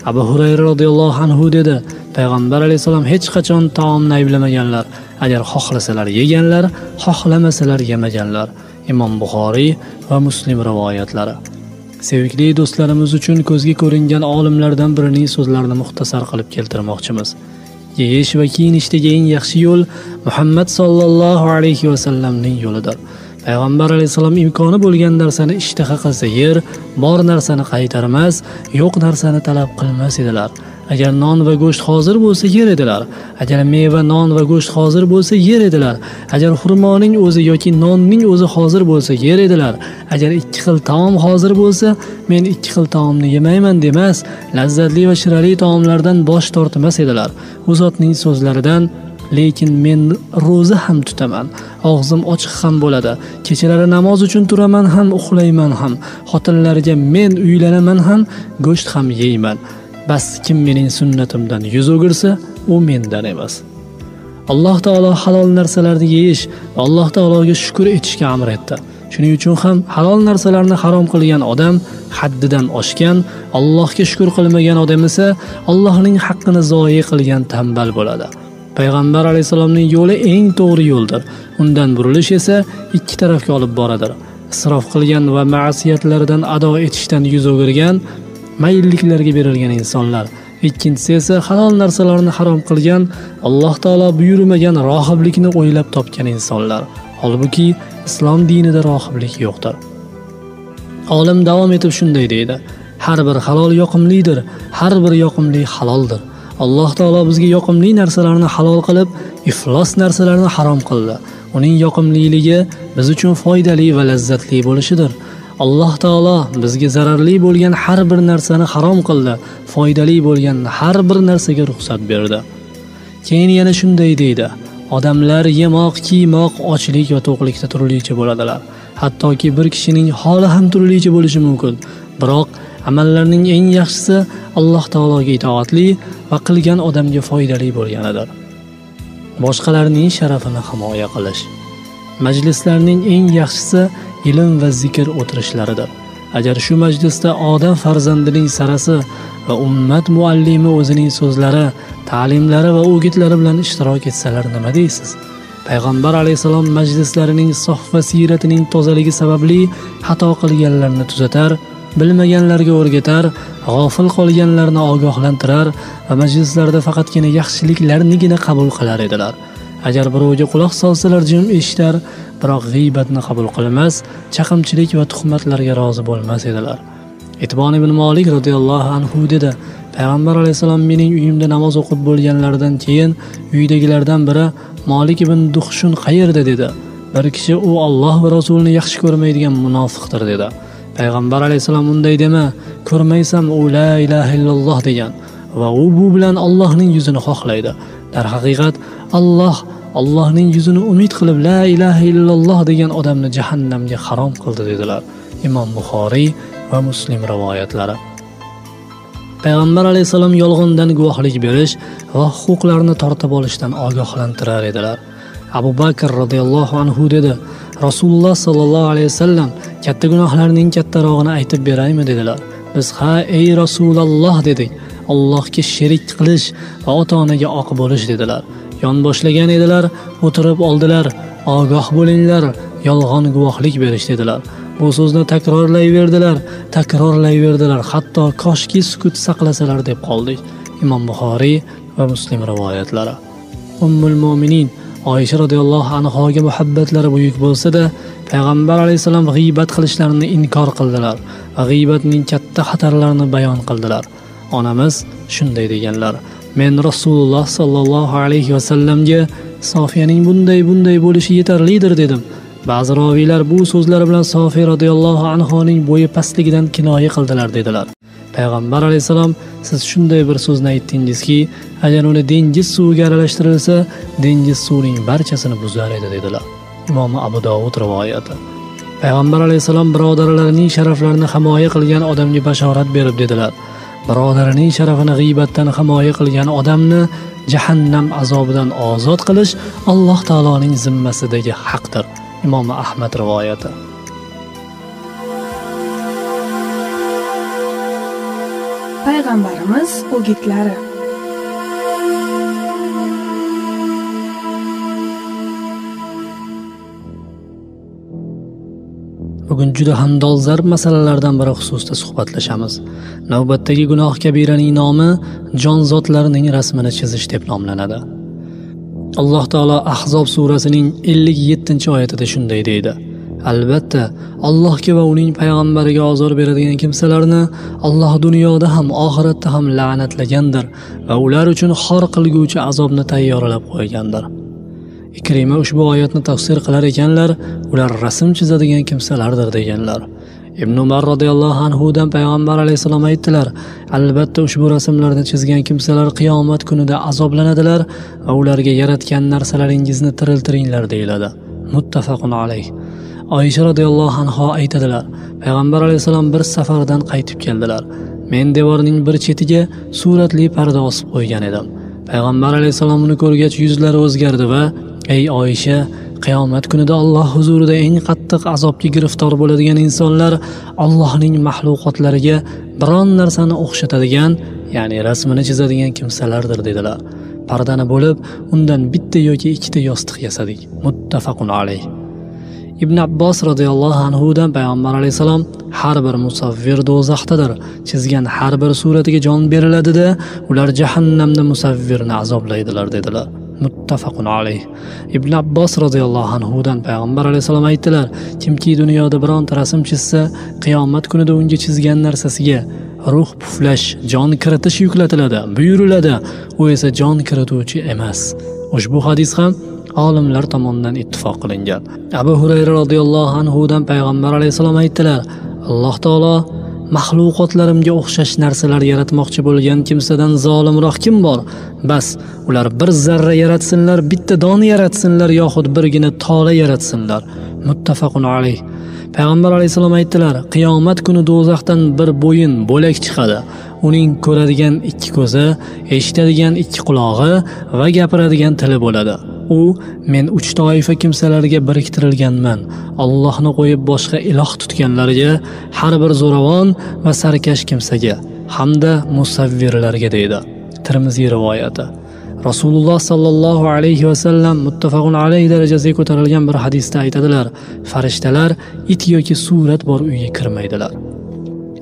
Abu Hurayra radhiyallohu anhu dedi: Payg'ambar alayhissalom hech qachon taomni ayblamaganlar. Agar xohlasalar yeganlar, xohlamasalar yemaganlar. Imom Buxoriy va Muslim rivoyatlari. Sevikli do'stlarimiz uchun ko'zga ko'ringan olimlardan birining so'zlarini muxtasar qilib keltirmoqchimiz. Yeyish va kiyinishdagi eng yaxshi yo'l Muhammad sallallohu alayhi va sallamning yo'lidir. Payg'ambar alayhissalom imkoni bo'lgan narsani ishtaha qilsa yer, bor narsani qaytarmas, yo'q narsani talab qilmas edilar. Agar non va go'sht hozir bo'lsa yer edilar. Agar meva, non va go'sht hozir bo'lsa yer edilar. Agar xurmoning o'zi yoki nonning o'zi hozir bo'lsa yer edilar. Agar ikki xil taom hozir bo'lsa, men ikki xil taomni yemayman demas, lazzatli va shirali taomlardan bosh tortmas edilar. U zotning so'zlaridan: lekin men ro'za ham tutaman, og'zim ochiq ham bo'ladi, kechalari namoz uchun turaman ham, uxlayman ham, xotinlarga men uylanaman ham, go'sht ham yeyman. Bas kim mening sunnatimdan yuz o'girsa, u mendan emas. Alloh taolo halol narsalarni yeyish va Alloh taologa shukr etishga amr etdi. Shuning uchun ham halol narsalarni harom qilgan odam haddidan oshgan, Allohga shukr qilmagan odam esa Allohning haqqini zoyi qilgan tambal bo'ladi. Payg'ambar alayhissalomning yo'li eng to'g'ri yo'ldir. Undan burilish esa ikki tarafga olib boradir. Isrof qilgan va ma'siyatlardan ado etishdan yuz o'girgan, mayilliklarga berilgan insonlar. Ikkinchisi esa halol narsalarni harom qilgan, Alloh taolo buyurmagan rohiblikni o'ylab topgan insonlar. Holbuki islom dinida rohiblik yo'qdir. Olim davom etib shunday deydi: har bir halol yoqimlidir, har bir yoqimli haloldir. Alloh taolo bizga yoqimli narsalarni halol qilib, iflos narsalarni harom qildi. Uning yoqimliligi biz uchun foydali va lazzatli bo'lishidir. Alloh taolo bizga zararli bo'lgan har bir narsani harom qildi, foydali bo'lgan har bir narsaga ruxsat berdi. Keyin yana shunday deydi: odamlar yemoq, kiymoq, ochlik va to'qlikda turlicha bo'ladilar. Hattoki bir kishining holi ham turlicha bo'lishi mumkin. Biroq amallarning eng yaxshisi Alloh taologa itoatli va qilgan odamga foydali bo'lganidir. Boshqalarning sharafini himoya qilish. Majlislarning eng yaxshisi ilm va zikr o'tirishlaridir. Agar shu majlisda odam farzandining sarasi va ummat muallimi o'zining so'zlari, ta'limlari va o'gitlari bilan ishtirok etsalar nima deysiz? Payg'ambar alayhissalom majlislarining sof va siyratining tozaligi sababli xato qilganlarni tuzatar, bilmaganlarga o'rgatar, g'ofil qolganlarni ogohlantirar va majlislarda faqatgina yaxshiliklarnigina qabul qilar edilar. Agar birovga quloq solsalar jim eshitar, biroq g'iybatni qabul qilmas, chaqimchilik va tuhmatlarga rozi bo'lmas edilar. Itbon ibn Malik radhiyallohu anhu dedi: Payg'ambar alayhissalom mening uyimda namoz o'qib bo'lganlaridan keyin uydagilardan biri Malik ibn Duhshun qayerda dedi. Bir kishi u Alloh va Rasulini yaxshi ko'rmaydigan munofiqdir dedi. Payg'ambar alayhissalom unday dema, ko'rmaysan u la ilaha illalloh degan va u bu bilan Allohning yuzini xohlaydi. Darhaqiqat Alloh Allohning yuzini umid qilib la ilaha illalloh degan odamni jahannamga harom qildi dedilar. Imom Buxoriy va Muslim rivoyatlari. Payg'ambar alayhissalom yolg'ondan guvohlik berish va huquqlarni tortib olishdan ogohlantirar edilar. Abu Bakr radhiyallohu anhu dedi: Rasululloh sallallohu alayhi vasallam katta gunohlarning kattarog'ini aytib beraymi dedilar. Biz ha ey Rasululloh dedik. Allohga sherik qilish va ota-onaga oq bo'lish dedilar. Yon boshlagan edilar, o'tirib oldilar. Ogoh bo'linglar, yolg'on guvohlik berish dedilar. Bu so'zni takrorlayverdilar, takrorlayverdilar, hatto koshki sukut saqlasalar deb qoldik. Imom Buxoriy va Muslim rivoyatlari. Ummul Mo'minin Oysha radhiyallohu anhoga muhabbatlari buyuk bo'lsa-da, Payg'ambar alayhissalom g'iybat qilishlarini inkor qildilar va g'iybatning katta xatarlarini bayon qildilar. Onamiz shunday deganlar: Men Rasululloh sallallohu alayhi va sallamga Sofiyaning bunday bo'lishi yetarlidir dedim. Ba'zi roviylar bu so'zlari bilan Sofiya radhiyallohu anhoning bo'yi pastligidan kinoya qildilar dedilar. Payg'ambar alayhissalom siz shunday bir so'zni aytdingizki, agar uni dengiz suviga aralashtirilsa, dengiz suvining barchasini buzar edi dedilar. Imom Abu Dovud rivoyati. Payg'ambar alayhissalom birodarlarining sharaflarini himoya qilgan odamga bashorat berib dedilar: birodarining sharafini g'iybatdan himoya qilgan odamni jahannam azobidan ozod qilish Alloh taoloning zimmasidagi haqdir. Imom Ahmad rivoyati. Payg'ambarimiz o'gitlari. Bugun juda ham dolzarb masalalardan biri xususida suhbatlashamiz. Navbatdagi gunoh kabiraning nomi jonzotlarning rasmini chizish deb nomlanadi. Alloh taolo Ahzob surasining 57-oyatida shunday deydi: Albatta, Allohga va uning payg'ambariga ozor beradigan kimsalarni Alloh dunyoda ham oxiratda ham la'natlagandir va ular uchun xor qilguvchi azobni tayyorlab qo'ygandir. Ikrima ushbu oyatni tafsir qilar ekanlar, ular rasm chizadigan kimsalardir deganlar. Ibn Umar radhiyallohu anhu dan payg'ambar alayhissalom aytdilar: Albatta ushbu rasmlarni chizgan kimsalar qiyomat kunida azoblanadilar va ularga yaratgan narsalaringizni tiriltiringlar deyiladi. Muttafaqun alayh. Oysha radhiyallohu anha aytadilar: Payg'ambar alayhissalom bir safardan qaytib keldilar. Men devorning bir chetiga suratli parda osib qo'ygan edim. Payg'ambar alayhissalom uni ko'rgach yuzlari o'zgardi va: Ey Oysha, qiyomat kunida Alloh huzurida eng qattiq azobga giriftor bo'ladigan insonlar Allohning mahluqotlariga biron narsani o'xshatadigan, ya'ni rasmini chizadigan kimsalardir dedilar. Pardani bo'lib, undan bitta yoki ikkita yostiq yasadik. Muttafaqun alayh. Ibn Abbos radhiyallohu anhu dan payg'ambar alayhissalom har bir musavvir do'zaxdadir. Chizgan har bir suratiga jon beriladida, ular jahannamda musavvirni azoblaydilar dedilar. Muttafaqun alayh. Ibn Abbos radhiyallohu anhu dan payg'ambar alayhissalom aytdilar: Kimki dunyoda bironta rasm chizsa, qiyomat kunida unga chizgan narsasiga ruh puflash, jon kiritish yuklatiladi, buyuriladi. U esa jon kirituvchi emas. Ushbu hadis ham olimlar tomonidan ittifoq qilingan. Abu Hurayra radhiyallohu anhu dan payg'ambar alayhissalom aytdilar: Alloh taolo maxluqotlarimga o'xshash narsalar yaratmoqchi bo'lgan kimsadan zolimroq kim bor? Bas, ular bir zarra yaratsinlar, bitta dona yaratsinlar yoxud birgina tola yaratsinlar. Muttafaqun alayh. Payg'ambar alayhissalom aytdilar: Qiyomat kuni do'zaxdan bir bo'yin bo'lak chiqadi. Uning ko'radigan ikki ko'zi, eshitadigan ikki qulog'i va gapiradigan tili bo'ladi. U men 3 toifa kimsalarga biriktirilganman. Allohni qo'yib boshqa iloh tutganlarga, har bir zo'ravon va sarkash kimsaga hamda musavvirlarga deydi. Termiziy rivoyati. Rasululloh sallallohu alayhi va sallam muttafaqun alayh darajasiga ko'tarilgan bir hadisda aytadilar: farishtalar it yoki surat bor uyga kirmaydilar.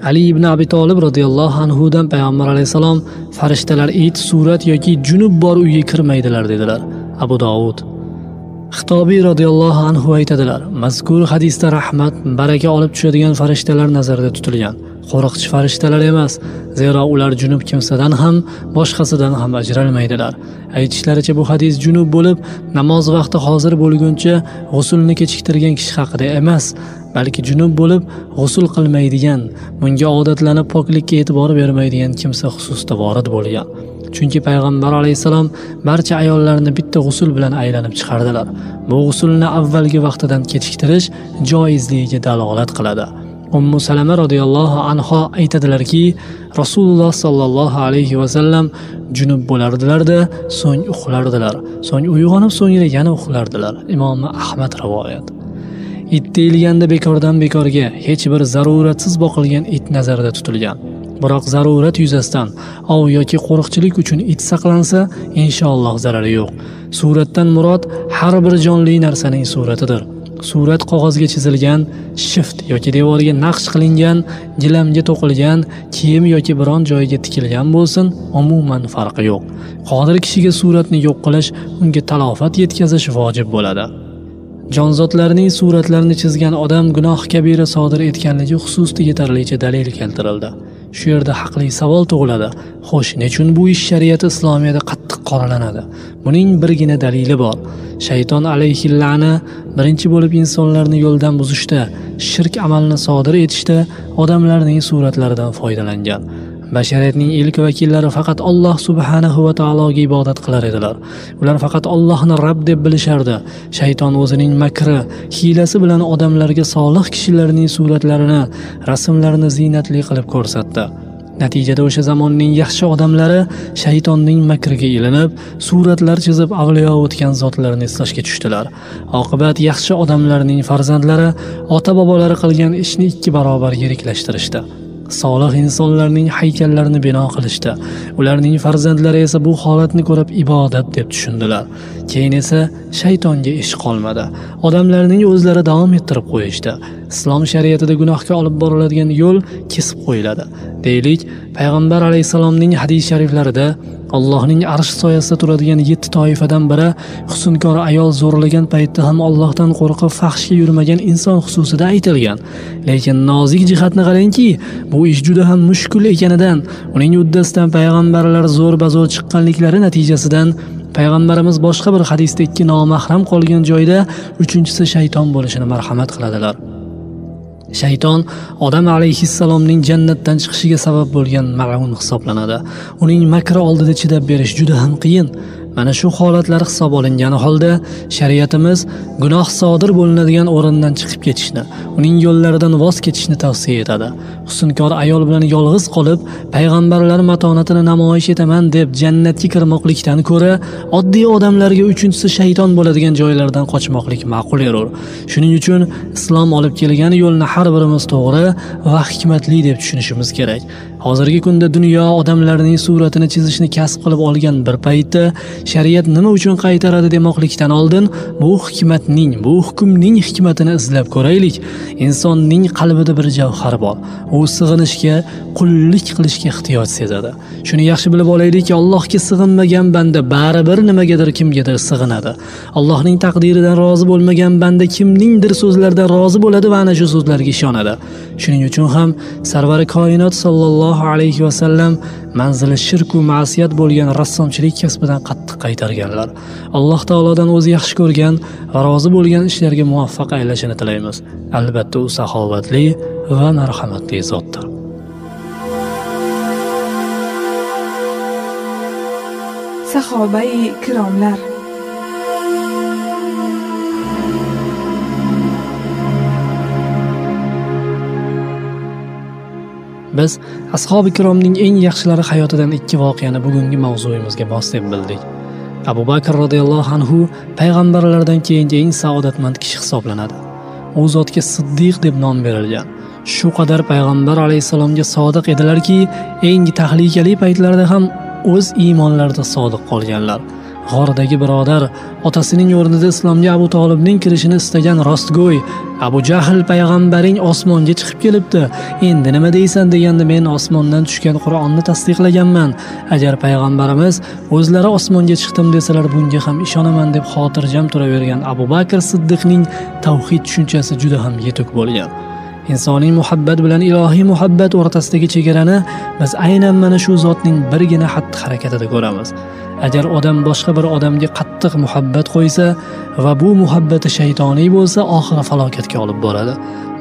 Ali ibn Abi Talib radhiyallohu anhu dan payg'ambar alayhisalom farishtalar it, surat yoki junub bor uyga kirmaydilar dedilar. Abu Dovud. Xitobiy radhiyallohu anhu aytadilar: mazkur hadisda rahmat, baraka olib tushadigan farishtalar nazarda tutilgan. Qo'riqchi farishtalar emas, zero ular junub kimsadan ham, boshqasidan ham ajralmaydilar. Aytishlaricha bu hadis junub bo'lib, namoz vaqti hozir bo'lguncha g'usulni kechiktirgan kishi haqida emas, balki junub bo'lib g'usul qilmaydigan, bunga odatlanib poklikka e'tibor bermaydigan kimsa xususida vorid bo'lgan. Chunki payg'ambar alayhissalom barcha ayollarni bitta g'usul bilan aylanib chiqardilar. Bu g'usulni avvalgi vaqtidan kechiktirish joizligiga dalolat qiladi. Ummu Salama radhiyallohu anha aytadilarki, Rasululloh sallallohu alayhi va sallam junub bo'lardilar-da, so'ng uxlardilar. So'ng uyg'onib, so'ngra yana uxlardilar. Imom Ahmad rivoyat. It deyilganda bekordan bekorga, hech bir zaruratsiz boqilgan it nazarda tutilgan. Biroq zarurat yuzasidan ov yoki qo'riqchilik uchun it saqlansa, inshaalloh zarari yo'q. Suratdan murod har bir jonli narsaning suratidir. Surat qog'ozga chizilgan, shift yoki devorga naqsh qilingan, gilamga to'qilgan, kiyim yoki biron joyga tikilgan bo'lsin, umuman farqi yo'q. Qodir kishiga suratni yo'q qilish, unga talofat yetkazish vojib bo'ladi. Jonzotlarning suratlarini chizgan odam gunoh kabira sodir etganligi xususida yetarlicha dalil keltirildi. Shu yerda haqli savol tug'iladi. Xo'sh, nechun bu ish shariati islomiyada qattiq qoralanadi? Buning birgina dalili bor. Shayton alayhilla'na birinchi bo'lib insonlarni yo'ldan buzishda, shirk amalini sodir etishda odamlarning suratlaridan foydalangan. Bashariyatning ilk vakillari faqat Alloh subhanahu va taologa ibodat qilar edilar. Ular faqat Allohni Rabb deb bilishardi. Shayton o'zining makri, hiylasi bilan odamlarga solih kishilarning suratlarini, rasmlarini ziynatli qilib ko'rsatdi. Natijada o'sha zamonning yaxshi odamlari shaytonning makriga ilinib, suratlar chizib avliyo o'tgan zotlarni eslashga tushdilar. Oqibat yaxshi odamlarning farzandlari ota-bobolari qilgan ishni 2 barobar yiriklashtirishdi. Solih insonlarning haykallarini bino qilishdi. Ularning farzandlari esa bu holatni ko'rib ibodat deb tushundilar. Keyin esa shaytonga ish qolmadi. Odamlarning o'zlari davom ettirib qo'yishdi. Islom shariatida gunohga olib boriladigan yo'l kesib qo'yiladi. Deylik, payg'ambar alayhissalomning hadis shariflarida Allohning arsh soyasida turadigan 7 toifadan biri husnkor ayol zo'rlagan paytda ham Allohdan qo'rqib fahshga yurmagan inson xususida aytilgan. Lekin nozik jihatni qarangki, bu ish juda ham mushkul ekanidan, uning uddasidan payg'ambarlar zo'rba-zo'r chiqqanliklari natijasidan payg'ambarimiz boshqa bir hadisda 2 nomahram qolgan joyda 3-chisi shayton bo'lishini marhamat qiladilar. Shayton odam alayhissalomning jannatdan chiqishiga sabab bo'lgan mal'un hisoblanadi. Uning makri oldida chidab berish juda ham qiyin. Mana shu holatlar hisob olingan holda shariatimiz gunoh sodir bo'linadigan o'rindan chiqib ketishni, uning yo'llaridan voz kechishni tavsiya etadi. Husnkor ayol bilan yolg'iz qolib, payg'ambarlar matonatini namoyish etaman deb jannatga kirmoqlikdan ko'ra, oddiy odamlarga 3-chisi shayton bo'ladigan joylardan qochmoqlik ma'qul erur. Shuning uchun islom olib kelgan yo'lni har birimiz to'g'ri va hikmatli deb tushunishimiz kerak. Hozirgi kunda dunyo odamlarning suratini chizishni kasb qilib olgan bir paytda shariat nima uchun qaytaradi demoqlikdan oldin bu hikmatning, bu hukmning hikmatini izlab ko'raylik. Insonning qalbida bir javhar bor. U sig'inishga, qullik qilishga ehtiyoj sezadi. Shuni yaxshi bilib olaylikki, Allohga sig'inmagan banda baribir nimagadir, kimgadir sig'inadi. Allohning taqdiridan rozi bo'lmagan banda kimningdir so'zlaridan rozi bo'ladi va ana shu so'zlarga ishonadi. Shuning uchun ham Sarvari koinot sallallohu sollallohu alayhi va sallam manzili shirk va ma'siyat bo'lgan rassomchilik kasbidan qattiq qaytarganlar. Alloh taolodan o'zi yaxshi ko'rgan va rozi bo'lgan ishlarga muvaffaq aylashini tilaymiz. Albatta u saxovatli va marhamatli zotdir. Sahobai kiromlar. Biz ashobi kiromning eng yaxshilari hayotidan ikki voqeani bugungi mavzuyimizga mos deb bildik. Abu Bakr radhiyallohu anhu payg'ambarlardan keyingi eng saodatmand kishi hisoblanadi. U zotga Siddiq deb nom berilgan. Shu qadar payg'ambar alayhissalomga sodiq edilarki, eng tahlikali paytlarda ham o'z iymonlarida sodiq qolganlar. G'ordagi birodar, otasining o'rnida islomga Abu Tolibning kirishini istagan rostgo'y Abu Jahl payg'ambaring osmonga chiqib kelibdi, endi nima deysan deganda, men osmondan tushgan Qur'onni tasdiqlaganman. Agar payg'ambarimiz o'zlari osmonga chiqdim desalar, bunga ham ishonaman deb xotirjam turavergan Abu Bakr Siddiqning tavhid tushunchasi juda ham yetuk bo'lgan. Insoniy muhabbat bilan ilohiy muhabbat o'rtasidagi chegarani biz aynan mana shu zotning birgina xatti-harakatida ko'ramiz. Agar odam boshqa bir odamga qattiq muhabbat qo'ysa va bu muhabbati shaytoniy bo'lsa, oxiri falokatga olib boradi.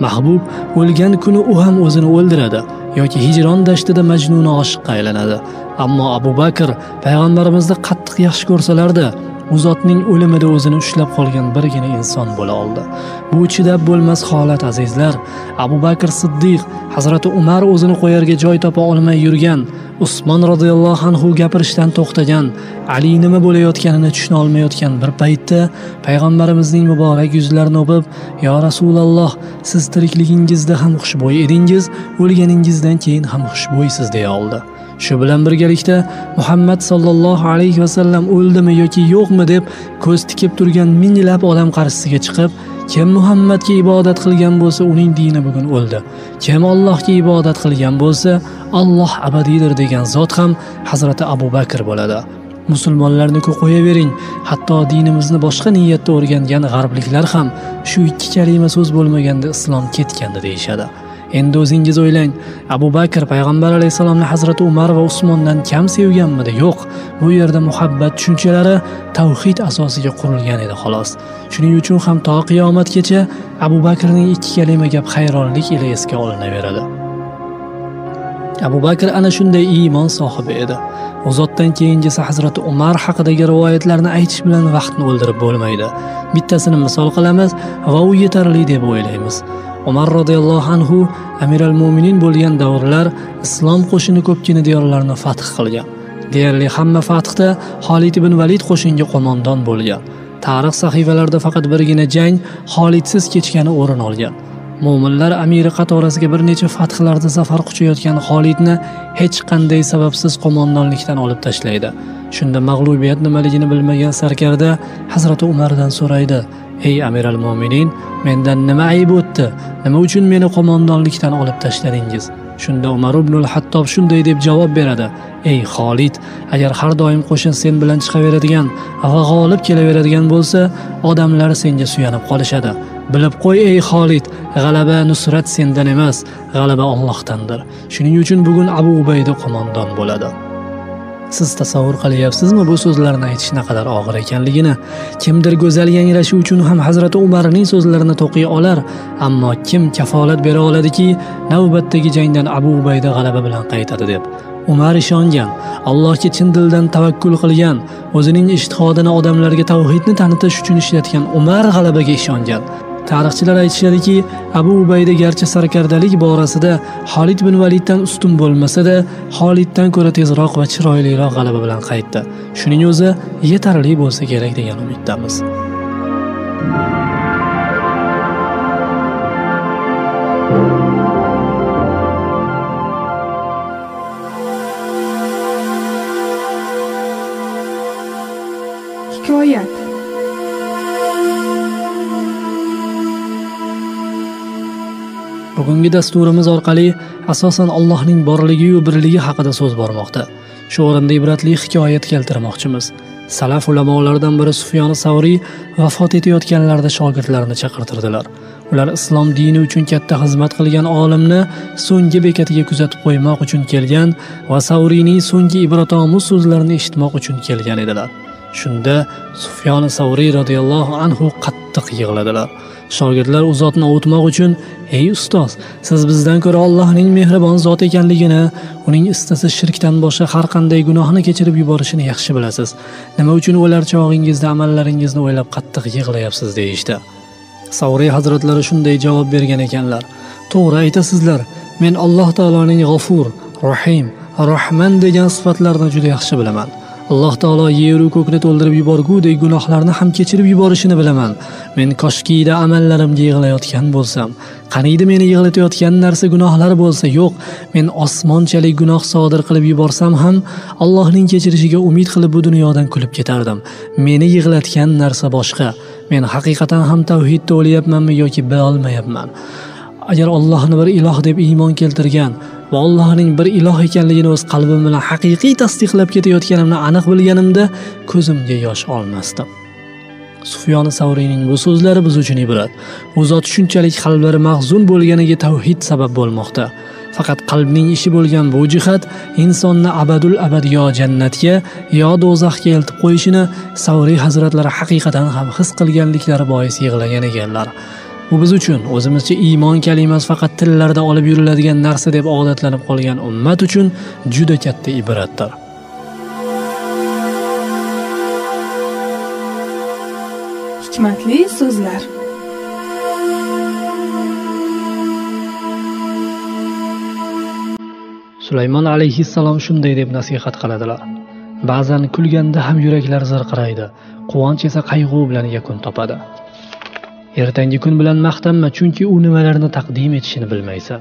Mahbub o'lgan kuni u ham o'zini o'ldiradi yoki hijron dashtida majnun oshiqqa aylanadi. Ammo Abu Bakr payg'ambarimizni qattiq yaxshi ko'rsalardi, u zotning o'limida o'zini ushlab qolgan birgina inson bo'la oldi. Bu chidab bo'lmas holat azizlar. Abu Bakr Siddiq, Hazrati Umar o'zini qo'yarga joy topa olmay yurgan, Usmon radhiyallohu anhu gapirishdan to'xtagan, Ali nima bo'layotganini tushuna olmayotgan bir paytda payg'ambarimizning muborak yuzlarini o'pib, "Ya Rasululloh, siz tirikligingizda ham xushbo'y edingiz, o'lganingizdan keyin ham xushbo'ysiz" deya oldi. Shu bilan birgalikda Muhammad sallallohu alayhi va sallam o'ldimi yoki yo'qmi deb ko'z tikib turgan minglab odam qarshisiga chiqib, kim Muhammadga ibodat qilgan bo'lsa, uning dini bugun o'ldi. Kim Allohga ibodat qilgan bo'lsa, Alloh abadiydir degan zot ham Hazrati Abu Bakr bo'ladi. Musulmonlarni qo'yavering, hatto dinimizni boshqa niyatda o'rgangan g'arbliklar ham shu ikki kalima so'z bo'lmaganda islom ketgandi deyishadi. Endi o'zingiz o'ylang, Abu Bakr payg'ambar alayhissalomni Hazrati Umar va Usmondan kam sevganmidi? Yo'q. Bu yerda muhabbat tushunchalari tavhid asosiga qurilgan edi xolos. Shuning uchun ham to qiyomatgacha Abu Bakrning ikki kalima gap hayronlik ila esga olinaveradi. Abu Bakr ana shunday iymon sohibi edi. U zotdan keyingisi Hazrati Umar haqidagi rivoyatlarni aytish bilan vaqtni o'ldirib bo'lmaydi. Bittasini misol qilamiz va u yetarli deb o'ylaymiz. Umar radhiyallohu anhu Amiral Mo'minin bo'lgan davrlar islom qo'shini ko'pgina diyorlarni fath qilgan. Deyarli hamma fathda Xolid ibn Valid qo'shinga qo'mondon bo'lgan. Tarix sahifalarida faqat birgina jang Xolidsiz kechgani o'rin olgan. Mo'minlar amiri qatorasiga bir necha fathlarda zafar quchayotgan Xolidni hech qanday sababsiz qo'mondonlikdan olib tashlaydi. Shunda mag'lubiyat nimaligini bilmagan sarkarda Hazrati Umardan so'raydi: "Ey Amiral Mo'minin, mendan nima ayb o'tdi? Nima uchun meni qo'mondonlikdan olib tashladingiz?" Shunda Umar ibn al-Hattob shunday deb javob beradi: "Ey Xolid, agar har doim qo'shin sen bilan chiqaveradigan va g'olib kelaveradigan bo'lsa, odamlar senga suyanib qolishadi. Bilib qo'y ey Xolid, g'alaba nusrat sendan emas, g'alaba Allohdandir. Shuning uchun bugun Abu Ubayda qo'mondon bo'ladi." Siz tasavvur qilyapsizmi bu so'zlarni aytish naqadar og'ir ekanligini? Kimdir go'zal yangrashi uchun ham Hazrati Umarning so'zlarini to'qiy olar, ammo kim kafolat bera oladiki, navbatdagi jangdan Abu Ubayda g'alaba bilan qaytadi deb? Umar ishongan, Allohga chin dildan tavakkul qilgan, o'zining ijtihodini odamlarga tavhidni tanitish uchun ishlatgan Umar g'alabaga ishongan. Tarixchilar aytishadiki, Abu Ubayda garchi sarkardalik borasida Xolid ibn Validdan ustun bo'lmasa-da, Xoliddan ko'ra tezroq va chiroyliroq g'alaba bilan qaytdi. Shuning o'zi yetarli bo'lsa kerak degan umiddamiz. Hikoyat. Bugungi dasturimiz orqali asosan Allohning borligi-yu birligi haqida so'z bormoqda. Shu o'rinda ibratli hikoyat keltirmoqchimiz. Salaf ulamolaridan biri Sufyon Savriy vafot etayotganlarida shogirdlarini chaqirtirdilar. Ular islom dini uchun katta xizmat qilgan olimni so'nggi bekatiga kuzatib qo'ymoq uchun kelgan va Savriyning so'nggi ibratomuz so'zlarini eshitmoq uchun kelgan edilar. Shunda Sufyon Savriy radhiyallohu anhu qattiq yig'ladilar. Shogirdlar u zotni ovutmoq uchun: "Ey ustoz, siz bizdan ko'ra Allohning mehribon zot ekanligini, uning istasa shirkdan boshqa har qanday gunohni kechirib yuborishini yaxshi bilasiz. Nima uchun o'lar chog'ingizda amallaringizni o'ylab qattiq yig'layapsiz?" deyishdi. Savriy hazratlari shunday javob bergan ekanlar: "To'g'ri aytasizlar, men Alloh taoloning G'afur, Rahim, Rahman degan sifatlarini juda yaxshi bilaman. Alloh taolo yeru ko'kni to'ldirib yuborgudek gunohlarni ham kechirib yuborishini bilaman. Men koshkida amallarimga yig'layotgan bo'lsam, qaniydi meni yig'latayotgan narsa gunohlar bo'lsa, yo'q, men osmonchalik gunoh sodir qilib yuborsam ham Allohning kechirishiga umid qilib bu dunyodan kulib ketardim. Meni yig'latgan narsa boshqa. Men haqiqatan ham tavhidda o'lyapmanmi yoki bila olmayapman. Agar Allohni bir iloh deb iymon keltirgan va Allohning bir iloh ekanligini o'z qalbim bilan haqiqiy tasdiqlab ketayotganimni aniq bilganimda ko'zimga yosh olmasdim." Sufyon Savriyning bu so'zlari biz uchun ibrat. U zot shunchalik qalblari mahzun bo'lganiga tavhid sabab bo'lmoqda. Faqat qalbning ishi bo'lgan bu jihat insonni abadul abad yo jannatga yo do'zaxga eltib qo'yishini Savriy hazratlari haqiqatan ham his qilganliklari bois yig'lagan ekanlar. Bu biz uchun o'zimizcha iymon kalimasi faqat tillarda olib yuriladigan narsa deb odatlanib qolgan ummat uchun juda katta ibratdir. Hikmatli so'zlar. Sulaymon alayhissalom shunday deb nasihat qiladilar: "Ba'zan kulganda ham yuraklar zirqiraydi, quvonch esa qayg'u bilan yakun topadi. Ertangi kun bilan maqtanma, chunki u nimalarni taqdim etishini bilmaysan.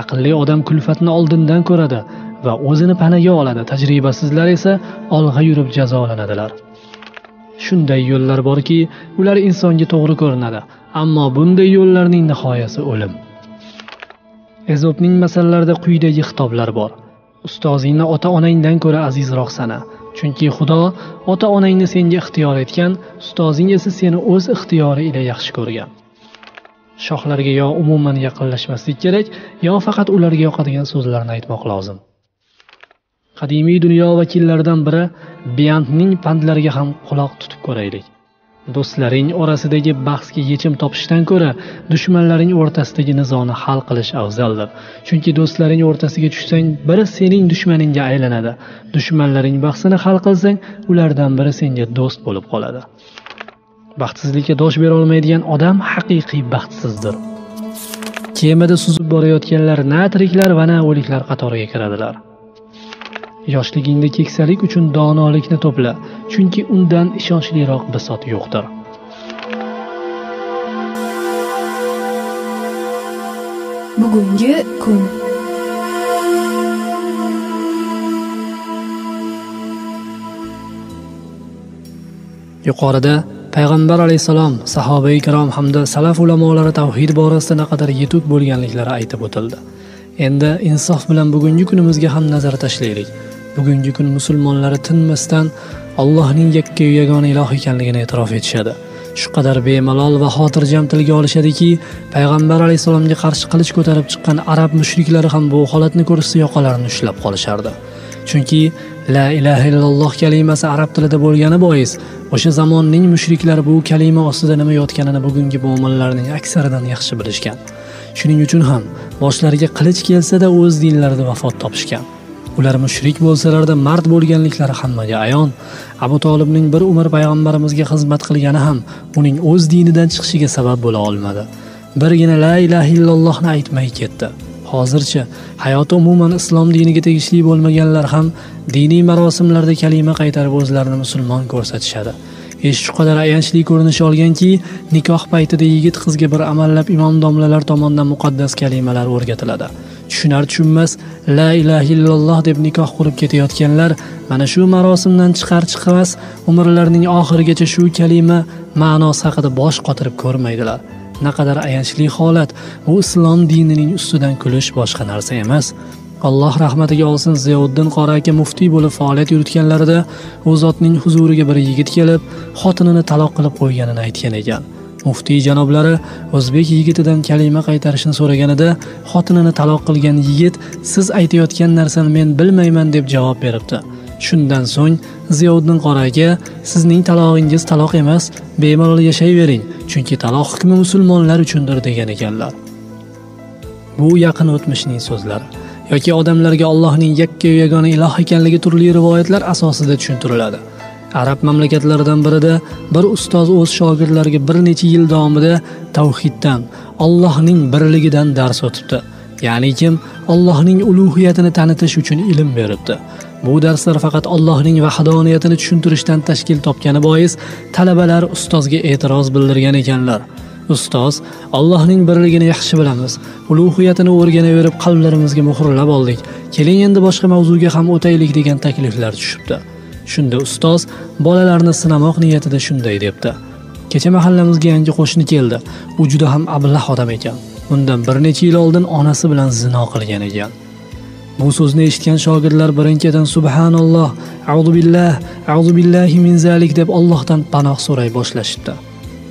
Aqlli odam kulfatni oldindan ko'radi va o'zini panaga oladi, tajribasizlar esa olg'a yurib jazolanadilar. Shunday yo'llar borki, ular insonga to'g'ri ko'rinadi, ammo bunday yo'llarning nihoyasi o'lim." Ezopning masallarida quyidagi xitoblar bor: "Ustozingni ota-onangdan ko'ra azizroq sana, chunki Xudo ota-onangni senga ixtiyor etgan, ustozing esa seni o'z ixtiyori ila yaxshi ko'rgan. Shohlarga yo umuman yaqinlashmaslik kerak, yo faqat ularga yoqadigan so'zlarni aytmoq lozim." Qadimiy dunyo vakillaridan biri Biantning pandlariga ham quloq tutib ko'raylik. Do'stlaring orasidagi bahsga yechim topishdan ko'ra dushmanlaring o'rtasidagi nizoni hal qilish afzaldir. Chunki do'stlaring o'rtasiga tushsang, biri sening dushmaningga aylanadi. Dushmanlaring bahsini hal qilsang, ulardan biri senga do'st bo'lib qoladi. Baxtsizlikka dosh bera olmaydigan odam haqiqiy baxtsizdir. Kemada suzib borayotganlar na tiriklar va na o'liklar qatoriga kiradilar. Yoshligingda keksalik uchun donolikni to'pla, chunki undan ishonchliroq bisot yo'qdir. Bugungi kun. Yuqorida Payg'ambar alayhissalom, sahobai kirom hamda salaf ulamolari tavhid borasida naqadar yetuk bo'lganliklari aytib o'tildi. Endi insof bilan bugungi kunimizga ham nazar tashlaylik. Bugungi kun musulmonlari tinmasdan Allohning yakka yagona iloh ekanligini e'tirof etishadi. Shu qadar bemalol va xotirjam tilga olishadiki, Payg'ambar alayhissalomga qarshi qilich ko'tarib chiqqan arab mushriklari ham bu holatni ko'rishsa yoqalarini ushlab qolishardi. Chunki la ilaha illalloh kalimasi arab tilida bo'lgani bois, o'sha zamonning mushriklari bu kalima ostida nima yotganini bugungi mo'minlarning aksaridan yaxshi bilishgan. Shuning uchun ham boshlariga qilich kelsa-da o'z dinlarida vafot topishgan. Ular mushrik bo'lsalar-da mard bo'lganliklari hammaga ayon. Abu Tolibning bir umr payg'ambarimizga xizmat qilgani ham uning o'z dinidan chiqishiga sabab bo'la olmadi. Birgina la ilaha illallohni aytmay ketdi. Hozircha hayoti umuman islom diniga tegishli bo'lmaganlar ham diniy marosimlarda kalima qaytarib o'zlarini musulmon ko'rsatishadi. Ish shu qadar ayanchli ko'rinish olganki, nikoh paytida yigit qizga bir amallab imom domlalar tomonidan muqaddas kalimalar o'rgatiladi. Tushunar tushunmas la ilaha illalloh deb nikoh qurib ketayotganlar mana shu marosimdan chiqar chiqmas umrlarining oxirigacha shu kalima ma'nosi haqida bosh qotirib ko'rmaydilar. Naqadar ayanchli holat. Bu islom dinining ustidan kulish boshqa narsa emas. Alloh rahmatiga olsin, Ziyoddin qori aka muftiy bo'lib faoliyat yuritganlarida u zotning huzuriga bir yigit kelib, xotinini taloq qilib qo'yganini aytgan ekan. Muftiy janoblari o'zbek yigitidan kalima qaytarishni so'raganida xotinini taloq qilgan yigit siz aytayotgan narsani men bilmayman deb javob beribdi. Shundan so'ng Ziyovuddin qori aka sizning talog'ingiz taloq emas, bemalol yashayvering, chunki taloq hukmi musulmonlar uchundir degan ekanlar. Bu yaqin o'tmishning so'zlari yoki odamlarga Allohning yakka yagona iloh ekanligi turli rivoyatlar asosida tushuntiriladi. Arab mamlakatlaridan birida bir ustoz o'z shogirdlariga bir necha yil davomida tavhiddan, Allohning birligidan dars o'tibdi. Ya'ni kim Allohning ulug'iyatini tanitish uchun ilm beribdi. Bu darslar faqat Allohning vahdoniyatini tushuntirishdan tashkil topgani bois talabalar ustozga e'tiroz bildirgan ekanlar. Ustoz, Allohning birligini yaxshi bilamiz, ulug'iyatini o'rganaverib qalblarimizga muhrlab oldik. Keling endi boshqa mavzuga ham o'taylik degan takliflar tushibdi. Shunda ustoz bolalarni sinamoq niyatida shunday debdi. Kecha mahallamizga yangi qo'shni keldi. U juda ham ablah odam ekan. Bundan bir necha yil oldin onasi bilan zino qilgan ekan. Bu so'zni eshitgan shogirdlar birin-ketin subhanalloh, a'udhu billah, a'udhu billahi min zalik deb Allohdan panoh so'ray boshlashibdi.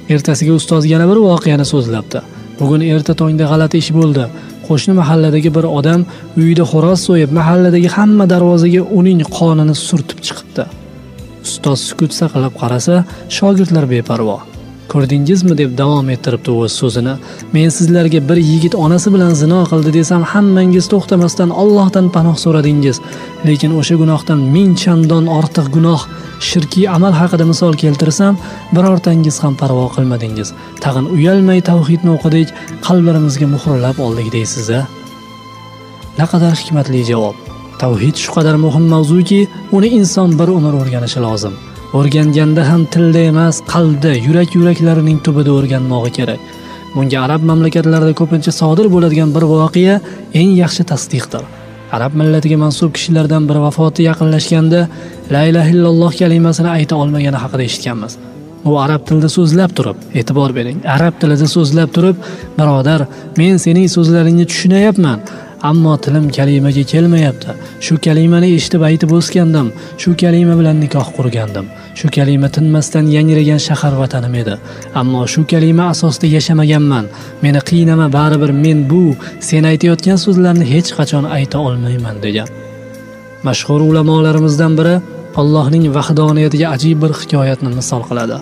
Ertasiga ustoz yana bir voqeani so'zlabdi. Bugun erta tongda g'alati ish bo'ldi. Qo'shni mahalladagi bir odam uyida xo'roz so'yib, mahalladagi hamma darvozaga uning qonini surtib chiqibdi. Ustoz sukut saqlab qarasa, shogirdlar beparvo. Ko'rdingizmi deb davom ettiribdi o'z so'zini. Men sizlarga bir yigit onasi bilan zino qildi desam, hammangiz to'xtamasdan Allohdan panoh so'radingiz. Lekin o'sha gunohdan ming chandon ortiq gunoh, shirkiy amal haqida misol keltirsam, birortangiz ham parvo qilmadingiz. Tag'in uyalmay tavhidni o'qidik, qalblarimizga muhrlab oldik deysiz-a? Naqadar hikmatli javob. Tavhid shu qadar muhim mavzuki, uni inson bir umr o'rganishi lozim. O'rganganda ham tilda emas, qalbda, yurak-yuraklarining tubida o'rganmog'i kerak. Bunga arab mamlakatlarida ko'pincha sodir bo'ladigan bir voqea eng yaxshi tasdiqdir. Arab millatiga mansub kishilardan biri vafoti yaqinlashganda la ilaha illalloh kalimasini ayta olmagani haqida eshitganmiz. U arab tilida so'zlab turib, e'tibor bering, arab tilida so'zlab turib, birodar, men sening so'zlaringni tushunayapman, ammo tilim kalimaga kelmayapti. Shu kalimani eshitib aytib o'sgandim, shu kalima bilan nikoh qurgandim. Shu kalima tinmasdan yangragan shahar vatanim edi. Ammo shu kalima asosida yashamaganman. Meni qiynama, baribir men bu sen aytayotgan so'zlarni hech qachon ayta olmayman degan. Mashhur ulamolarimizdan biri Allohning vahdoniyatiga ajib bir hikoyatni misol qiladi.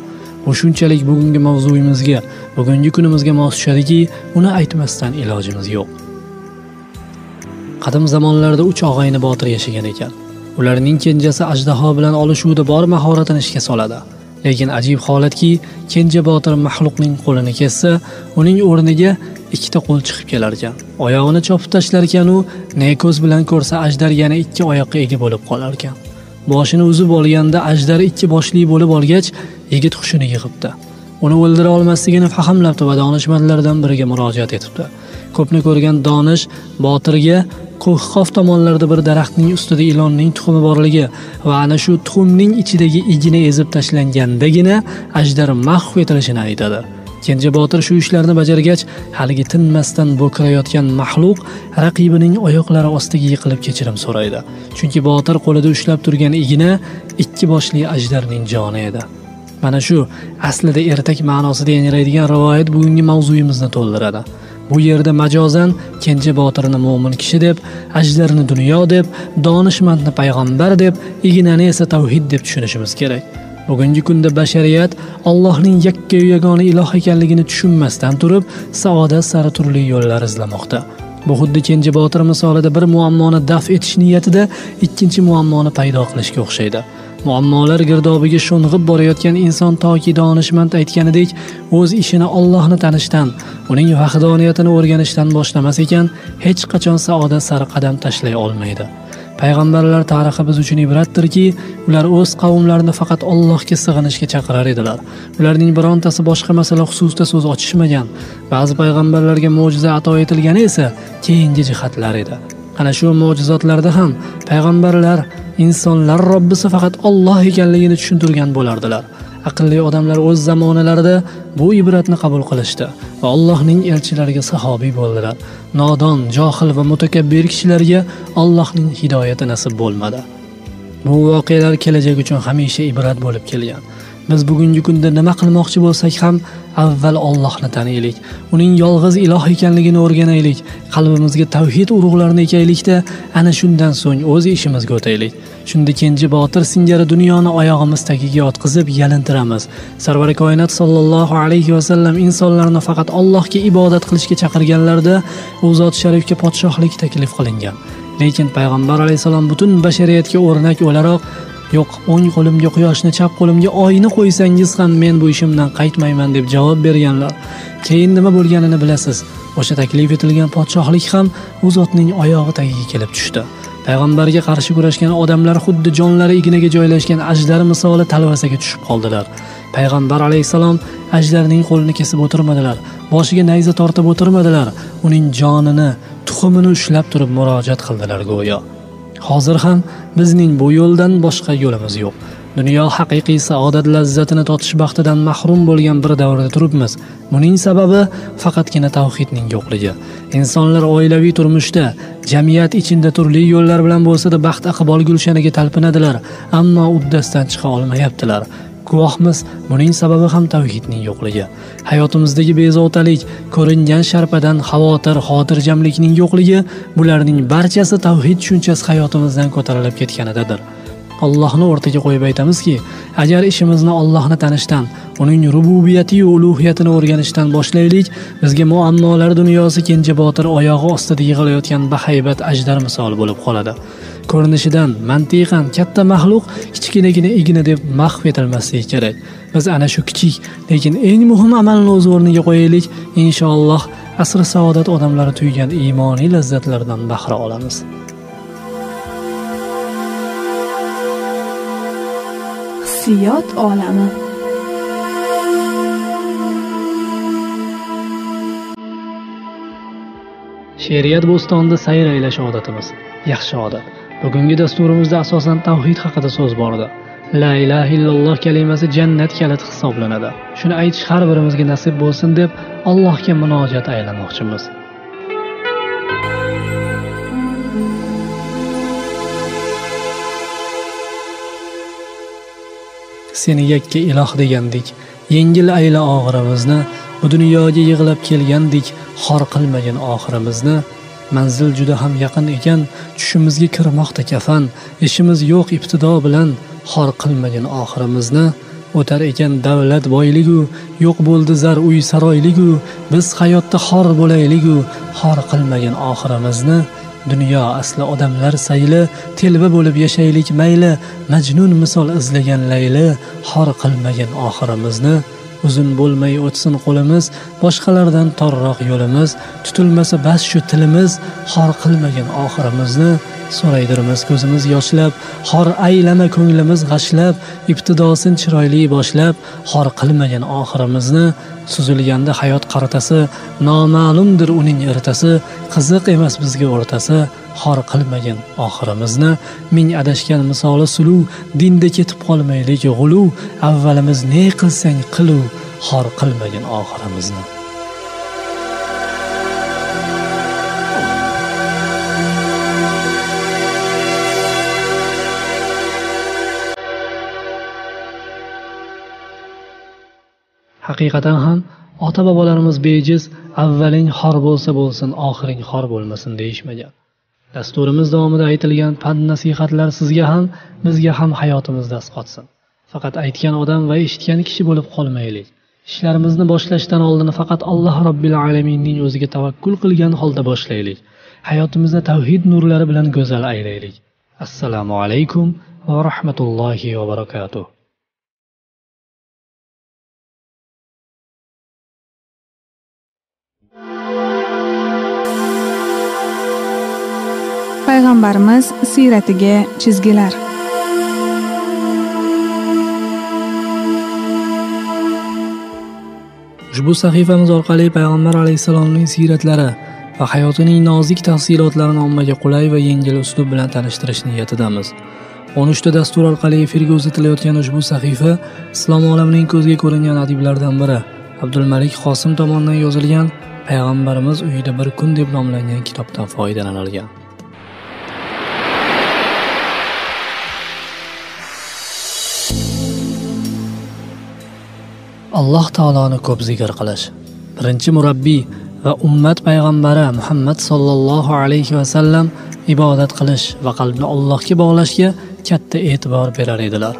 Bu shunchalik bugungi mavzuyimizga, bugungi kunimizga mos tushadiki, uni aytmasdan ilojimiz yo'q. Qadim zamonlarda 3 og'ayni botir yashagan ekan. Ularning kenjasi ajdaho bilan olishuvda bor mahoratini ishga soladi. Lekin ajib holatki, kenja botir maxluqning qo'lini kessa, uning o'rniga ikkita qo'l chiqib kelar ekan. Oyog'ini chopib tashlar ekan u, ne ko'z bilan ko'rsa ajdar yana ikki oyoqqa ega bo'lib qolar ekan. Boshini uzib olganda ajdar ikki boshli bo'lib olgach, yigit hushini yig'ibdi. Uni o'ldira olmasligini fahmlabdi va donishmandlardan biriga murojaat etibdi. Ko'pni ko'rgan donish botirga Qo'hqof tomonlarda bir daraxtning ustida ilonning tuxumi borligi va ana shu tuxumning ichidagi igna ezib tashlangandagina ajdar mahv etilishini aytadi. Kenja botir shu ishlarni bajargach, haligi tinmasdan bo'kirayotgan maxluq raqibining oyoqlari ostiga yiqilib kechirim so'raydi. Chunki botir qo'lida ushlab turgan igna ikki boshli ajdarning joni edi. Mana shu aslida ertak ma'nosida yangraydigan rivoyat bugungi mavzuyimizni to'ldiradi. Bu yerda majozan kenja botirni mo'min kishi deb, ajdarni dunyo deb, donishmandni payg'ambar deb, ignani esa tavhid deb tushunishimiz kerak. Bugungi kunda bashariyat Allohning yakka yagona iloh ekanligini tushunmasdan turib, saodat sari turli yo'llar izlamoqda. Bu xuddi kenja botir misolida bir muammoni daf etish niyatida ikkinchi muammoni paydo qilishga o'xshaydi. Muammolar girdobiga sho'ng'ib borayotgan inson toki donishmand aytganidek o'z ishini Allohni tanishdan, uning vahdoniyatini o'rganishdan boshlamas ekan, hech qachon saodat sari qadam tashlay olmaydi. Payg'ambarlar tarixi biz uchun ibratdirki, ular o'z qavmlarini faqat Allohga sig'inishga chaqirar edilar. Ularning birontasi boshqa masala xususida so'z ochishmagan. Ba'zi payg'ambarlarga mo'jiza ato etilgani esa keyingi jihatlar edi. Ana shu mo'jizotlarda ham payg'ambarlar insonlar Robbisi faqat Alloh ekanligini tushuntirgan bo'lardilar. Aqlli odamlar o'z zamonalarida bu ibratni qabul qilishdi va Allohning elchilariga sahobiy bo'ldilar. Nodon, johil va mutakabbir kishilarga Allohning hidoyati nasib bo'lmadi. Bu voqealar kelajak uchun hamisha ibrat bo'lib kelgan. Biz bugungi kunda nima qilmoqchi bo'lsak ham avval Allohni taniylik, uning yolg'iz iloh ekanligini o'rganaylik, qalbimizga tavhid urug'larini ekaylikda, ana shundan so'ng o'z ishimizga o'taylik. Shunda Kenji botir singari dunyoni oyog'imiz tagiga yotqizib yalintiramiz. Sarvar koinot sollallohu alayhi va sallam insonlarni faqat Allohga ibodat qilishga chaqirganlarida u zot sharifga podshohlik taklif qilingan. Lekin payg'ambar alayhisalom butun bashariyatga o'rnak o'laroq, yo'q, o'ng qo'limga quyoshni, chap qo'limga oyni qo'ysangiz ham men bu ishimdan qaytmayman deb javob berganlar. Keyin nima bo'lganini bilasiz. O'sha taklif etilgan podshohlik ham u zotning oyog'i tagiga kelib tushdi. Payg'ambarga qarshi kurashgan odamlar xuddi jonlari ignaga joylashgan ajdar misoli talvasaga tushib qoldilar. Payg'ambar alayhisalom ajdarning qo'lini kesib o'tirmadilar, boshiga nayza tortib o'tirmadilar, uning jonini, tuxumini ushlab turib murojaat qildilar go'yo. Hozir ham bizning bu yo'ldan boshqa yo'limiz yo'q. Dunyo haqiqiy saodat lazzatini totish baxtidan mahrum bo'lgan bir davrda turibmiz. Buning sababi faqatgina tavhidning yo'qligi. Insonlar oilaviy turmushda, jamiyat ichida turli yo'llar bilan bo'lsa-da baxt iqbol gulshaniga talpinadilar, ammo uddasidan chiqa olmayaptilar. Guvohmiz, buning sababi ham tavhidning yo'qligi. Hayotimizdagi bezovtalik, ko'ringan sharpadan xavotir, xotirjamlikning yo'qligi, bularning barchasi tavhid tushunchasi hayotimizdan ko'tarilib ketganidadir. Allohni o'rtaga qo'yib aytamizki, agar ishimizni Allohni tanishdan, uning rububiyati va ulug'iyatini o'rganishdan boshlaylik, bizga muammolar dunyosi Kenja botir oyog'i ostida yig'ilayotgan bahaybat ajdar misoli bo'lib qoladi. Ko'rinishidan mantiqan katta maxluq kichkinagina igna deb mahv etilmasligi kerak. Biz ana shu kichik, lekin eng muhim amalni o'z o'rniga qo'yaylik, inshaalloh asr saodat odamlari tuygan iymoniy lazzatlardan bahra olamiz. Hissiyot olami. She'riyat bo'stonida sayr aylash odatimiz, yaxshi odat. Bugungi dasturimizda asosan tavhid haqida so'z bordi. La ilaha illalloh kalimasi jannat kaliti hisoblanadi. Shuni aytish har birimizga nasib bo'lsin deb Allohga munojat aylamoqchimiz. Seni yakka iloh degandik, yengil ayla og'irimizni, bu dunyoga yig'lab kelgandik, xor qilmagin oxirimizni. Manzil juda ham yaqin ekan, tushimizga kirmoqda kafan, ishimiz yo'q ibtido bilan, xor qilmagin oxirimizni. O'tar ekan davlat boyligu, yo'q bo'ldi zar uy saroyligu, biz hayotda xor bo'layligu, xor qilmagin oxirimizni. Dunyo asli odamlar sayli, telba bo'lib yashaylik mayli, Majnun misol izlagan Layli, xor qilmagin oxirimizni. Uzun bo'lmay o'tsin qo'limiz, boshqalardan torroq yo'limiz, tutilmasa bas shu tilimiz, xor qilmagin oxirimizni. So'raydirmiz ko'zimiz yoshlab, xor aylama ko'nglimiz g'ashlab, ibtidosin chiroyli boshlab, xor qilmagin oxirimizni. Suzilganda hayot qaritasi, noma'lumdir uning ertasi, qiziq emas bizga o'rtasi, xor qilmagin oxirimizni. Ming adashgan misoli suluv, dinda ketib qolmaylik g'uluv, avvalimiz ne qilsang qiluv, xor qilmagin oxirimizni. Haqiqatan ham ota-bobolarimiz bejiz avvaling xor bo'lsa bo'lsin, oxiring xor bo'lmasin deyishmagan. Dasturimiz davomida aytilgan pand nasihatlar sizga ham, bizga ham hayotimizda asqotsin. Faqat aytgan odam va eshitgan kishi bo'lib qolmaylik. Ishlarimizni boshlashdan oldin faqat Alloh Robbil alaminning o'ziga tavakkul qilgan holda boshlaylik. Hayotimizni tavhid nurlari bilan go'zal aylaylik. Assalomu alaykum va rahmatullohi va barakatuh. Payg'ambarimiz siyratiga chizgilar. Ushbu sahifamiz orqali Payg'ambar alayhissalomning siyratlari va hayotining nozik tafsilotlarini ommaga qulay va yengil uslub bilan tanishtirish niyatidamiz. 13 ta dastur orqali efirga uzatilayotgan ushbu sahifa islom olamining ko'zga ko'ringan adiblaridan biri Abdulmalik Qosim tomonidan yozilgan Payg'ambarimiz uyida bir kun deb nomlangan kitobdan foydalanilgan. Alloh taoloni ko'p zikr qilish. Birinchi murabbiy va ummat payg'ambari Muhammad sallallohu alayhi va sallam ibodat qilish va qalbni Allohga bog'lashga katta e'tibor berar edilar.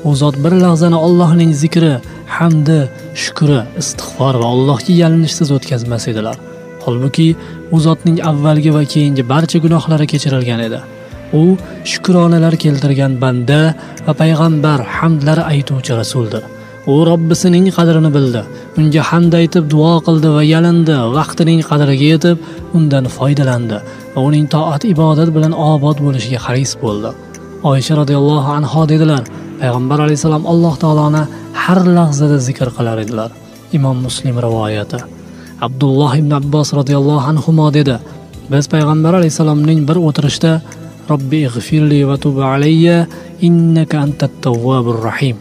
U zot bir lahzani Allohning zikri, hamdi, shukri, istig'for va Allohga yalinishsiz o'tkazmas edilar. Holbuki u zotning avvalgi va keyingi barcha gunohlari kechirilgan edi. U shukronalar keltirgan banda va payg'ambar, hamdlar aytuvchi rasuldir. U Robbisining qadrini bildi, unga hamd aytib duo qildi va yalindi, vaqtining qadriga yetib undan foydalandi va uning toat ibodat bilan obod bo'lishiga haris bo'ldi. Oysha radhiyallohu anha dedilar: Payg'ambar alayhisalom Alloh taoloni har lahzada zikr qilar edilar. Imom Muslim rivoyati. Abdulloh ibn Abbos radhiyallohu anhumo dedi: Biz Payg'ambar alayhisalomning bir o'tirishda Robbi ig'firli va tub alayya innaka antat tawwabur rahim.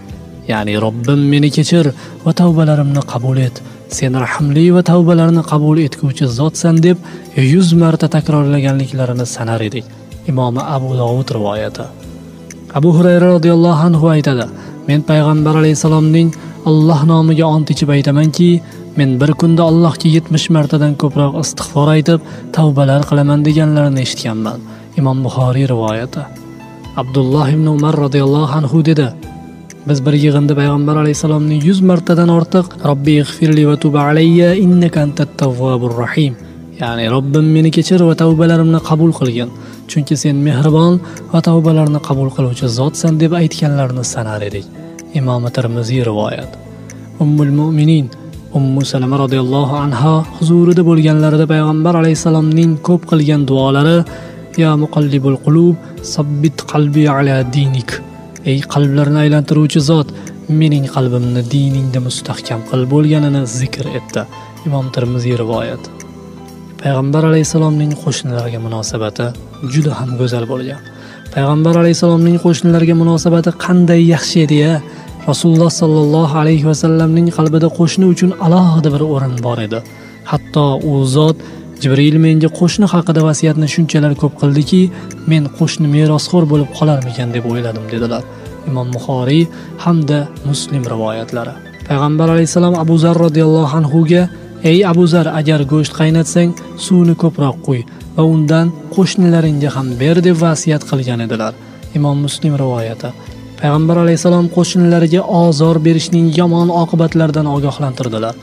Ya'ni Robbim meni kechir va tavbalarimni qabul et. Sen rahimli va tavbalarni qabul etguvchi zotsan deb 100 marta takrorlaganliklarini sanar edik. Imom Abu Dovud rivoyati. Abu Hurayra radhiyallohu anhu aytadi: Men Payg'ambar alayhisalomning Alloh nomiga ont ichib aytamanki, men bir kunda Allohga 70 martadan ko'proq istig'for aytib, tavbalar qilaman deganlarini eshitganman. Imom Buxoriy rivoyati. Abdulloh ibn Umar radhiyallohu anhu dedi: Biz bir yig'inda Payg'ambar alayhisalomning 100 martadan ortiq Robbi ig'firli va tub alayya innaka antat tawwabur rahim. Ya'ni Robbim meni kechir va tavbalarimni qabul qilgin, chunki sen mehribon va tavbalarni qabul qiluvchi zotsan deb aytganlarini sanar edik. Imom Termiziy rivoyat. Ummul Mu'minin Ummu Salama radhiyallohu anha huzurida bo'lganlarida Payg'ambar alayhisalomning ko'p qilgan duolari: Ya muqallibul qulub, sabbit qalbi ala dinik. Ey qalblarni aylantiruvchi zot, mening qalbimni diningda mustahkam qil bo'lganini zikr etdi. Imom Termiziy rivoyat. Payg'ambar alayhisalomning qo'shnilariga munosabati juda ham go'zal bo'lgan. Payg'ambar alayhisalomning qo'shnilariga munosabati qanday yaxshi edi-ya? Rasululloh sallallohu alayhi va sallamning qalbida qo'shni uchun alohida bir o'rin bor edi. Hatto u zot Jibril menga qo'shni haqida vasiyatni shunchalar ko'p qildiki, men qo'shni merosxo'r bo'lib qolarmikan deb o'yladim dedilar. Imom Buxoriy hamda Muslim rivoyatlari. Payg'ambar alayhisalom Abu Zar radhiyallohu anhu ga: Ey Abu Zar, agar go'sht qaynatsang, suvni ko'proq quy va undan qo'shnilaringga ham ber deb vasiyat qilgan edilar. Imom Muslim rivoyati. Payg'ambar alayhisalom qo'shnilariga ozor berishning yomon oqibatlaridan ogohlantirdilar.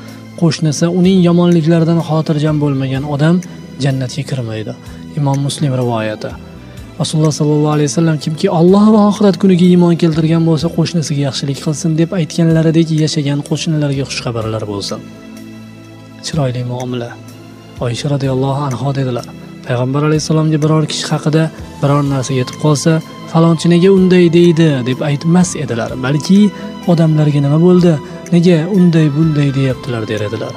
Qo'shnisi uning yomonliklaridan xotirjam bo'lmagan odam jannatga kirmaydi. Imom Muslim rivoyati. Rasululloh sallallohu alayhi vasallam kimki Alloh va oxirat kuniga iymon keltirgan bo'lsa, qo'shnisiga yaxshilik qilsin deb aytganlaridek yashagan qo'shnilarga xushxabarlar bo'lsin. Chiroyli muomala. Oysha radhiyallohu anha dedilar: Payg'ambar alayhisalomga biror kishi haqida biror narsa yetib qolsa, falonchi nega unday deydi deb aytmas edilar, balki odamlarga nima bo'ldi, nega unday bunday deyaptilar der edilar.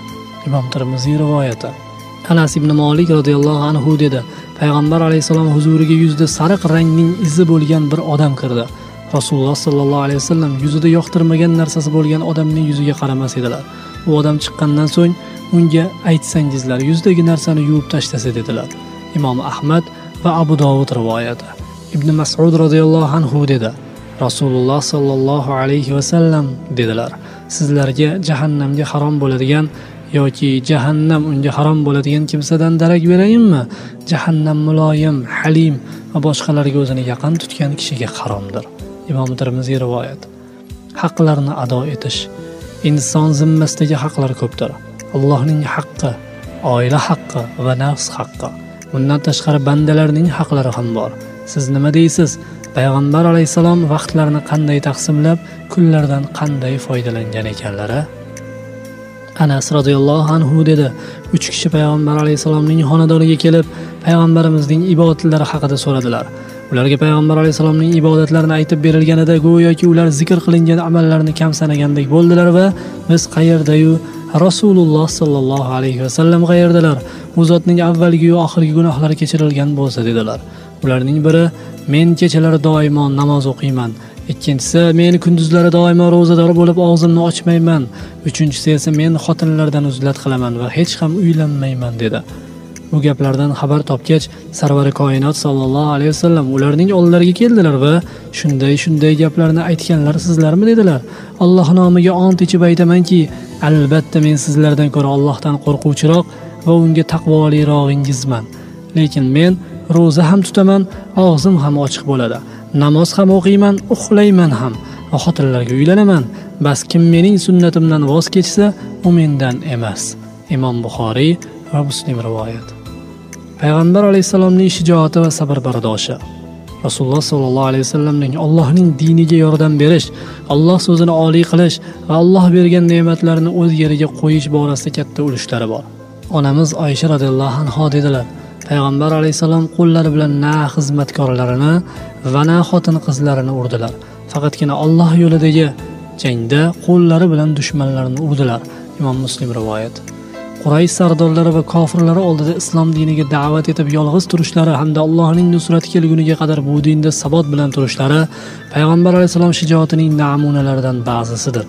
Imom Termiziy rivoyati. Anas ibn Malik radhiyallohu anhu dedi: Payg'ambar alayhisalom huzuriga yuzida sariq rangning izi bo'lgan bir odam kirdi. Rasululloh sallallohu alayhi vasallam yuzida yoqtirmagan narsasi bo'lgan odamning yuziga qaramas edilar. U odam chiqqandan so'ng unga aytsangizlar, yuzidagi narsani yuvib tashlasa dedilar. Imom Ahmad va Abu Dovud rivoyati. Ibn Mas'ud radhiyallohu anhu dedi: Rasululloh sallallohu alayhi vasallam dedilar: Sizlarga jahannamga harom bo'ladigan yoki jahannam unga harom bo'ladigan kimsadan darak berayinmi? Jahannam muloyim, halim va boshqalarga o'zini yaqin tutgan kishiga haromdir. Imom Termiziy rivoyat. Haqlarni ado etish. Inson zimmasidagi haqlar ko'pdir. Allohning haqqi, oila haqqi va nafs haqqi. Bundan tashqari bandalarning haqlari ham bor. Siz nima deysiz? Payg'ambar alayhisalom vaqtlarni qanday taqsimlab, kunlardan qanday foydalangan ekanlari? Anas radhiyallohu anhu dedi: 3 kishi Payg'ambar alayhisalomning xonadoniga kelib, payg'ambarimizning ibodatlari haqida so'radilar. Ularga Payg'ambar alayhisalomning ibodatlarini aytib berilganida go'yoki ular zikr qilingan amallarni kam sanagandek bo'ldilar va biz qayerda-yu Rasululloh sallallohu alayhi vasallam qayerdalar? U zotning avvalgi va oxirgi gunohlari kechirilgan bo'lsa dedilar. Ularning biri: men kechalari doimo namoz o'qiyman. Ikkinchisi: men kunduzlari doimo ro'zador bo'lib og'zimni ochmayman. Uchinchisi esa: men xotinlardan uzlat qilaman va hech ham uylanmayman dedi. Bu gaplardan xabar topgach, Sarvari koinot sallallohu alayhi vasallam ularning oldilariga keldilar va shunday gaplarni aytganlar sizlarmi dedilar. Alloh nomiga ont ichib aytamanki, albatta men sizlardan ko'ra Allohdan qo'rquvchiroq va unga taqvolirog'ingizman. Lekin men ro'za ham tutaman, og'zim ham ochiq bo'ladi. Namoz ham o'qiyman, uxlayman ham va xotinlarga uylanaman. Bas kim mening sunnatimdan voz kechsa, u mendan emas. Imom Buxoriy va Muslim rivoyat. Payg'ambar alayhissalomning shijoati va sabr bardoshi. Rasululloh sollallohu alayhi vasallamning Allohning diniga yordam berish, Alloh so'zini oliy qilish va Alloh bergan ne'matlarni o'z yeriga qo'yish borasida katta ulushlari bor. Onamiz Oysha radhiyallohu anha dedilar: Payg'ambar alayhissalom qo'llari bilan na xizmatkorlarini va na xotin qizlarini urdilar. Faqatgina Alloh yo'lidagi jangda qo'llari bilan dushmanlarini urdilar. Imom Muslim rivoyat. Quraysh sardorlari va kofirlari oldida islom diniga da'vat etib yolg'iz turishlari hamda Allohning nusrati kelguniga qadar bu dinda sabot bilan turishlari Payg'ambar alayhissalom shijoatining namunalaridan ba'zisidir.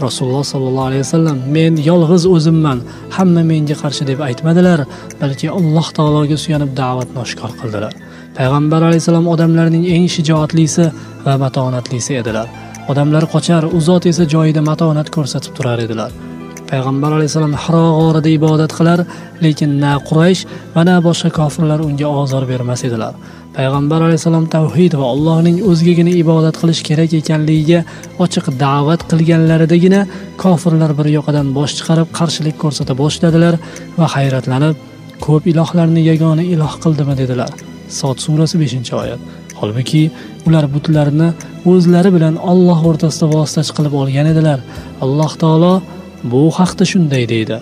Rasululloh sollallohu alayhi vasallam men yolg'iz o'zimman, hamma menga qarshi deb aytmadilar, balki Alloh taologa suyanib da'vatni oshkor qildilar. Payg'ambar alayhissalom odamlarning eng shijoatlisi va matonatlisi edilar. Odamlar qochar, u zot esa joyida matonat ko'rsatib turar edilar. Payg'ambar alayhissalom Hiro g'orida ibodat qilar, lekin na Quraysh va na boshqa kofirlar unga ozor bermas edilar. Payg'ambar alayhissalom tavhid va Allohning o'zigagina ibodat qilish kerak ekanligiga ochiq da'vat qilganlaridagina kofirlar bir yoqadan bosh chiqarib qarshilik ko'rsata boshladilar va hayratlanib, ko'p ilohlarni yagona iloh qildimi dedilar. Sot surasi 5-oyat. Holbuki ular butlarni o'zlari bilan Alloh o'rtasida vositachi qilib olgan edilar. Alloh taolo bu haqda shunday deydi: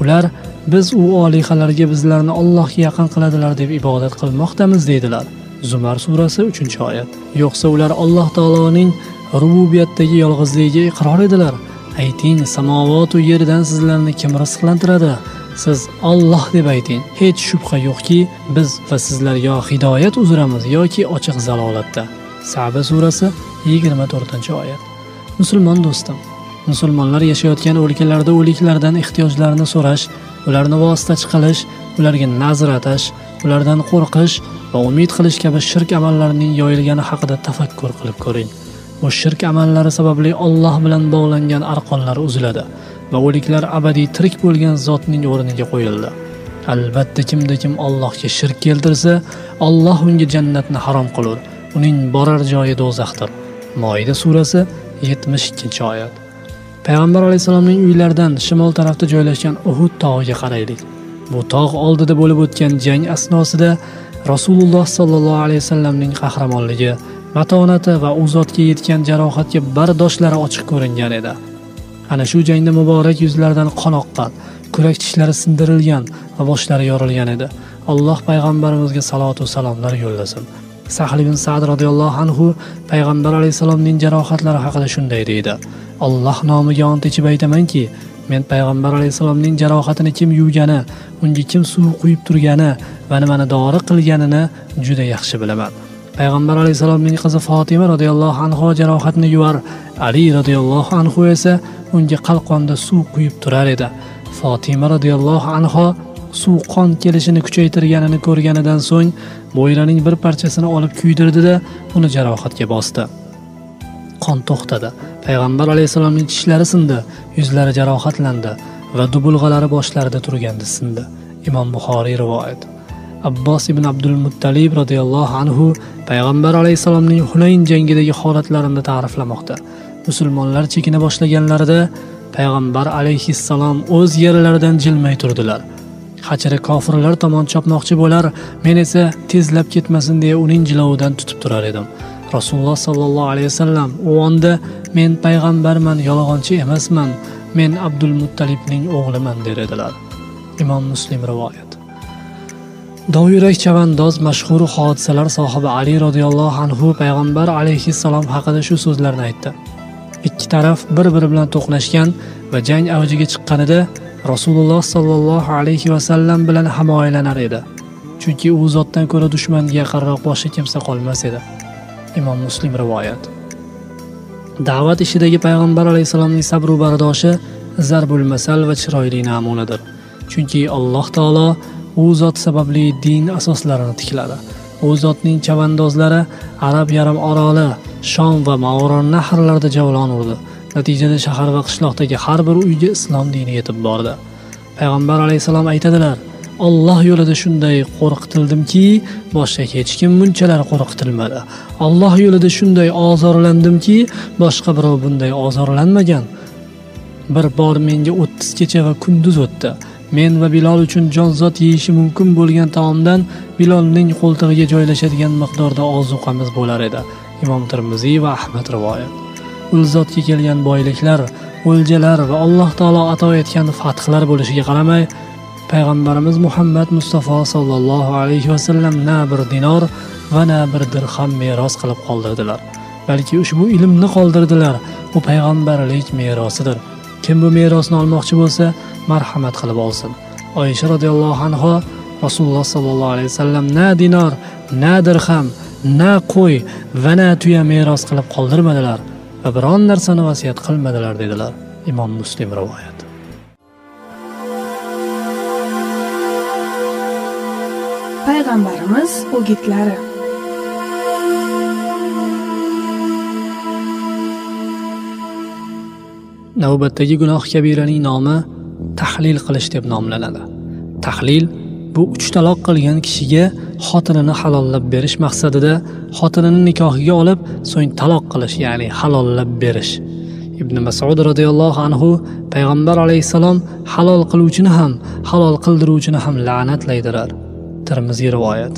ular biz u olihalarga bizlarni Allohga yaqin qiladilar deb ibodat qilmoqdamiz deydilar. Zumar surasi 3-oyat. Yo'qsa ular Alloh taoloning rububiyatdagi yolg'izligiga iqror edilar. Ayting, samovat va yerdan sizlarni kim rizqlantiradi? Siz Alloh deb ayting. Hech shubha yo'qki, biz va sizlar yo hidoyat uzramiz yoki ochiq zalolatda. Sa'ba surasi 24-oyat. Musulmon do'stim, musulmonlar yashayotgan o'lkalarda o'liklardan ehtiyojlarini so'rash, ularni vositachi qilish, ularga nazr atash, ulardan qo'rqish va umid qilish kabi shirk amallarining yoyilgani haqida tafakkur qilib ko'ring. Bu shirk amallari sababli Alloh bilan bog'langan arqonlar uziladi va o'liklar abadiy tirik bo'lgan zotning o'rniga qo'yildi. Albatta kimda kim Allohga shirk keltirsa, Alloh unga jannatni harom qilur. Uning borar joyi do'zaxdir. Moida surasi 72-oyat. Payg'ambar alayhissalomning uylaridan shimol tarafda joylashgan Uhud tog'iga qaraylik. Bu tog' oldida bo'lib o'tgan jang asnosida Rasululloh sollallohu alayhi vasallamning qahramonligi, matonati va u zotga yetgan jarohatga bardoshlari ochiq ko'ringan edi. Ana shu jangda muborak yuzlaridan qon oqqan, kurak tishlari sindirilgan va boshlari yorilgan edi. Alloh payg'ambarimizga salot va salomlar yo'llasin. Sahl ibn Sa'd radhiyallohu anhu payg'ambar alayhissalomning jarohatlari haqida shunday deydi: Alloh nomiga ont ichib aytamanki, men payg'ambar alayhissalomning jarohatini kim yuvgani, unga kim suv quyib turgani va nimani dori qilganini juda yaxshi bilaman. Payg'ambar alayhissalomning qizi Fatima radhiyallohu anha jarohatni yuvar, Ali radhiyallohu anhu esa unga qalqonda suv quyib turar edi. Fatima radhiyallohu anha suv qon kelishini kuchaytirganini ko'rganidan so'ng bo'yraning bir parchasini olib kuydirdi-da, uni jarohatga bosdi. Qon to'xtadi. Payg'ambar alayhissalomning tishlari sindi, yuzlari jarohatlandi va dubulg'alari boshlarida turganda sindi. Imom Buxoriy rivoyat. Abbos ibn Abdul Muttalib radhiyallohu anhu payg'ambar alayhissalomning Hunayn jangidagi holatlarini ta'riflamoqda. Musulmonlar chekina boshlaganlarida payg'ambar alayhissalom o'z yerlaridan jilmay turdilar. Hachiri kofirlar tomon chopmoqchi bo'lar, men esa tezlab ketmasin deya uning jilovidan tutib turar edim. Rasululloh sallallohu alayhi vasallam u onda men payg'ambarman, yolg'onchi emasman, men Abdul Muttalibning o'g'liman der edilar. Imom Muslim rivoyat. Dovyurak chavandoz mashhur hodisalar sohibi Ali radhiyallohu anhu payg'ambar alayhissalom haqida shu so'zlarni aytdi. Ikki taraf bir-biri bilan to'qnashgan va jang avjiga chiqqanida Rasululloh sallallohu alayhi vasallam bilan himoyalanar edi. Chunki u zotdan ko'ra dushmanga yaqinroq boshqa kimsa qolmas edi. Imom Muslim rivoyat. Da'vat ishidagi payg'ambar alayhissalomning sabr va bardoshi zarbul masal va chiroyli namunadir. Chunki Alloh taolo U zot sababli din asoslarini tikladi. U zotning chavandozlari Arab yarim oroli, Shom va Mavron-Nahrlarda javlon urdi. Natijada shahar va qishloqdagi har bir uyga islom dini yetib bordi. Payg'ambar alayhissalom aytadilar: Alloh yo'lida shunday qo'rqitildimki, boshqa hech kim bunchalar qo'rqitilmadi. Alloh yo'lida shunday ozorlandimki, boshqa birov bunday ozorlanmagan. Bir bor menga 30 kecha va kunduz o'tdi. Men va Bilol uchun jonzot yeyishi mumkin bo'lgan taomdan Bilolning qo'ltig'iga joylashadigan miqdorda ozuqamiz bo'lar edi. Imom Termiziy va Ahmad rivoyat. Ul zotga kelgan boyliklar, o'ljalar va Alloh taolo ato etgan fathlar bo'lishiga qaramay, Payg'ambarimiz Muhammad Mustafa sallallohu alayhi va sallam na bir dinor va na bir dirham meros qilib qoldirdilar, balki ushbu ilmni qoldirdilar. Bu payg'ambarlik merosidir. Kim bu merosni olmoqchi bo'lsa, marhamat qilib olsin. Oysha radhiyallohu anha Rasululloh sallallohu alayhi vasallam na dinor, na dirham, na qo'y va na tuya meros qilib qoldirmadilar va biron narsani vasiyat qilmadilar dedilar. Imom Muslim rivoyat. Payg'ambarimiz o'gitlari. Navbatdagi gunoh kabiraning nomi tahlil qilish deb nomlanadi. Tahlil bu 3 taloq qilgan kishiga xotinini halollab berish maqsadida xotinini nikohiga olib, so'ng taloq qilish, ya'ni halollab berish. Ibn Mas'ud radhiyallohu anhu payg'ambar alayhissalom halol qiluvchini ham, halol qildiruvchini ham la'natlaydilar. Termiziy rivoyat.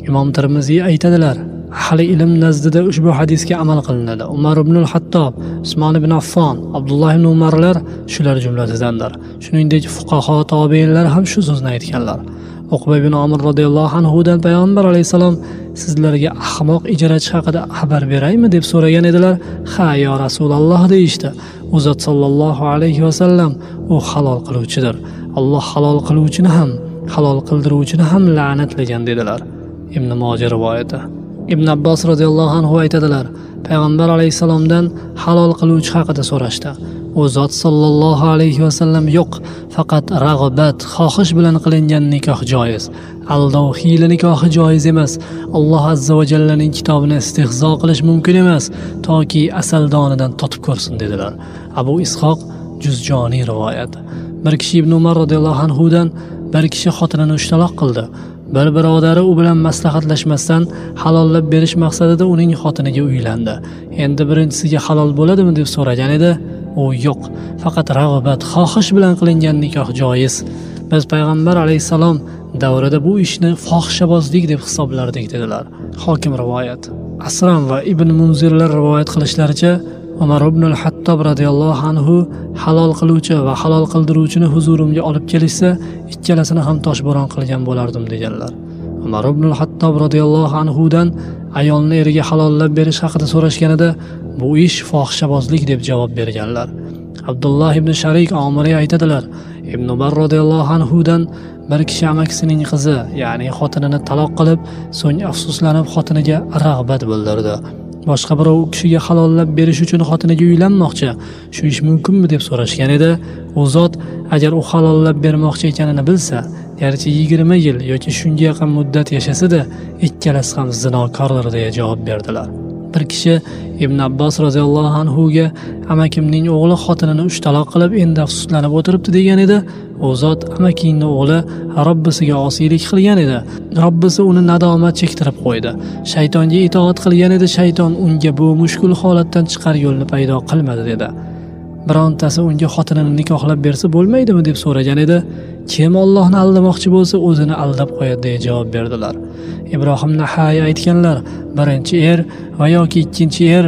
Imom Termiziy aytadilar: ahli ilm nazdida ushbu hadisga amal qilinadi. Umar ibn al-Hattob, Usmon ibn Affon, Abdulloh ibn Umarlar shular jumlasidandir. Shuningdek, fuqaho tobiinlar ham shu so'zni aytganlar. Uqba ibn Amr radhiyallohu anhu dan payg'ambar alayhissalom sizlarga ahmoq ijarachi haqida xabar beraymi deb so'ragan edilar. Ha, yo Rasululloh deyishdi. U zot sallallohu alayhi va sallam u halol qiluvchidir. Alloh halol qiluvchini ham, halol qildiruvchini ham la'natlagan dedilar. Ibn Moja rivoyati. Ibn Abbos radhiyallohu anhu aytadilar: Payg'ambar alayhissalomdan halol qiluvchi haqida so'rashdi. U zot sallallohu alayhi va sallam yo'q, faqat rag'bat, xohish bilan qilingan nikoh joiz. Aldov hiyla nikohi joiz emas. Alloh azza va jallaning kitobini istehzo qilish mumkin emas, toki asal donidan totib ko'rsin dedilar. Abu Ishoq Juzjoniy rivoyati. Bir kishi Ibn Umar radhiyallohu anhu dan bir kishi xotinini 3 taloq qildi. Bir birodari u bilan maslahatlashmasdan halollab berish maqsadida uning xotiniga uylandi. Endi birinchisiga halol bo'ladimi deb so'ragan edi. U yo'q, faqat rag'bat, xohish bilan qilingan nikoh joiz. Biz payg'ambar alayhissalom davrida bu ishni fohishabozlik deb hisoblardik dedilar. Hokim rivoyat. Asram va Ibn Munzirlar rivoyat qilishlaricha, Umar ibn al-Hattob radhiyallohu anhu halol qiluvchi va halol qildiruvchini huzurimga olib kelishsa, ikkalasini ham toshbo'ron qilgan bo'lardim deganlar. Umar ibn al-Hattob radhiyallohu anhu dan ayolni eriga halollab berish haqida so'rashganida, bu ish fohishabozlik deb javob berganlar. Abdulloh ibn Sharik Omiriy aytadilar: Ibn Umar radhiyallohu anhu dan bir kishi amakisining qizi, ya'ni xotinini taloq qilib, so'ng afsuslanib xotiniga rag'bat bildirdi. Boshqa birov u kishiga halollab berish uchun xotiniga uylanmoqchi, shu ish mumkinmi deb so'rashgan edi. U zot agar u halollab bermoqchi ekanini bilsa, garchi 20 yil yoki shunga yaqin muddat yashasa-da, ikkalasi ham zinokordir deya javob berdilar. Bir kishi Ibn Abbos roziyallohu anhu ga amakimning o'g'li xotinini 3 taloq qilib, endi afsuslanib o'tiribdi degan edi. U zot amakingning o'g'li Robbisiga osiylik qilgan edi. Robbisi uni nadomat chektirib qo'ydi. Shaytonga itoat qilgan edi, shayton unga bu mushkul holatdan chiqar yo'lni paydo qilmadi dedi. Birontasi unga xotinini nikohlab bersa bo'lmaydimi deb so'ragan edi. Kim Allohni aldamoqchi bo'lsa, o'zini aldab qo'yadi deya javob berdilar. Ibrohim Nahay aytganlar: birinchi er va yoki ikkinchi er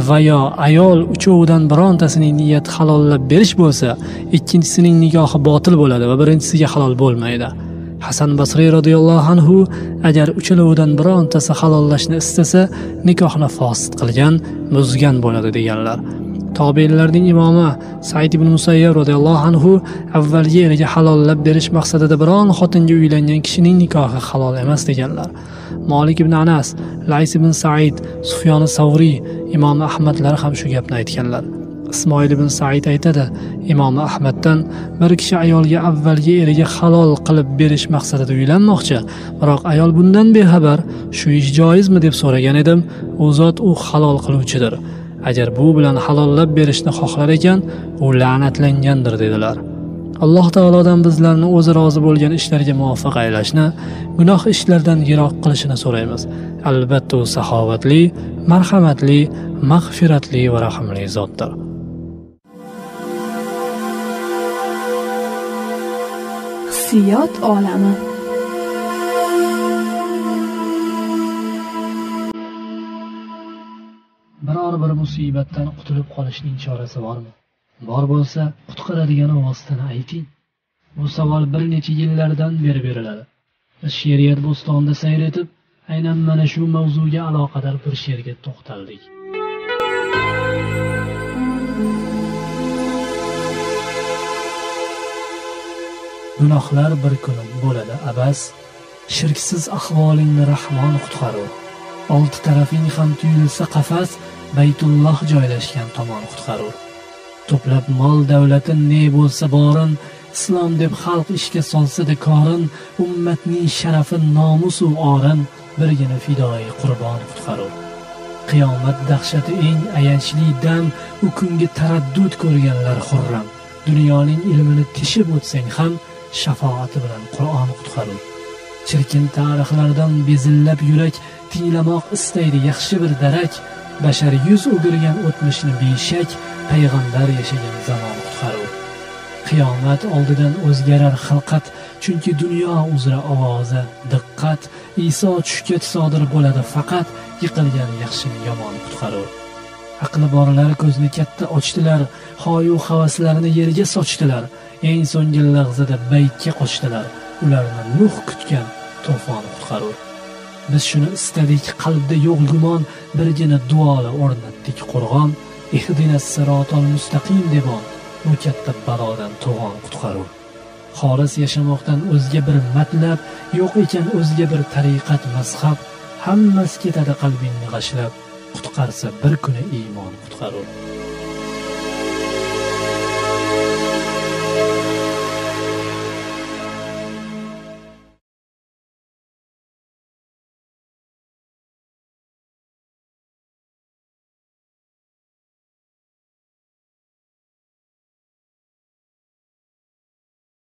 va yo ayol uchovidan birontasining niyati halollab berish bo'lsa, ikkinchisining nikohi botil bo'ladi va birinchisiga halol bo'lmaydi. Hasan Basriy radhiyallohu anhu agar uchalovidan birontasi halollashni istasa, nikohni fosid qilgan, buzgan bo'ladi deganlar. Tobiinlarning imomi Said ibn Musayyab radhiyallohu anhu avvalgi eriga halollab berish maqsadida biron xotinga uylangan kishining nikohi halol emas deganlar. Malik ibn Anas, Lays ibn Said, Sufyon Savriy, Imom Ahmadlar ham shu gapni aytganlar. Ismoil ibn Said aytadi, Imom Ahmaddan bir kishi ayolga avvalgi eriga halol qilib berish maqsadida uylanmoqchi, biroq ayol bundan bexabar, shu ish joizmi deb so'ragan edim. U zot u halol qiluvchidir. Agar bu bilan halollab berishni xohlar ekan, u la'natlangandir dedilar. Alloh taolodan bizlarni o'zi rozi bo'lgan ishlarga muvaffaq aylashni, gunoh ishlardan yiroq qilishini so'raymiz. Albatta u saxovatli, marhamatli, mag'firatli va rahimli zotdir. Hissiyot olami. Biror bir musibatdan qutulib qolishning chorasi bormi? Bor bo'lsa, qutqaradigan vositani ayting. Bu savol bir necha yillardan beri beriladi. Biz she'riyat bo'stonida sayr etib, aynan mana shu mavzuga aloqador bir she'rga to'xtaldik. Gunohlar bir kuni bo'ladi abas, shirksiz ahvolingni Rahmon qutqarur. Olti tarafing ham tuyulsa qafas, Baytulloh joylashgan tomon qutqarur. To'plab mol davlati ne bo'lsa borin, islom deb xalq ishga solsa-da korin, ummatning sharafi nomus u orin, birgina fidoi qurbon qutqarur. Qiyomat dahshati eng ayanchli dam, u kunga taraddud ko'rganlar xurram. Dunyoning ilmini teshib o'tsang ham, shafoati bilan Qur'on qutqarur. Chirkin tarixlardan bezillab yurak, tinglamoq istaydi yaxshi bir darak. Bashar yuz o'girgan o'tmishni beshak, payg'ambar yashagan zamon qutqarur. Qiyomat oldidan o'zgarar xilqat, chunki dunyo uzra ovoza diqqat. Iso tushgach sodir bo'ladi faqat, yiqilgan yaxshini yomon qutqarur. Aqli borlar ko'zni katta ochdilar, hoyu havaslarini yerga sochdilar. Eng so'nggi lahzada baytga qochdilar, ularni Nuh kutgan to'fon qutqarur. Biz shuni istadik, qalbda yo'q gumon, birgina duola o'rnatdik qo'rg'on. Ihdinas sirotol mustaqim debon, bu katta balodan to'g'on qutqarur. Xolis yashamoqdan o'zga bir matlab yo'q ekan, o'zga bir tariqat mazhab. Hammasi ketadi qalbingni g'ashlab, qutqarsa bir kuni iymon qutqarur.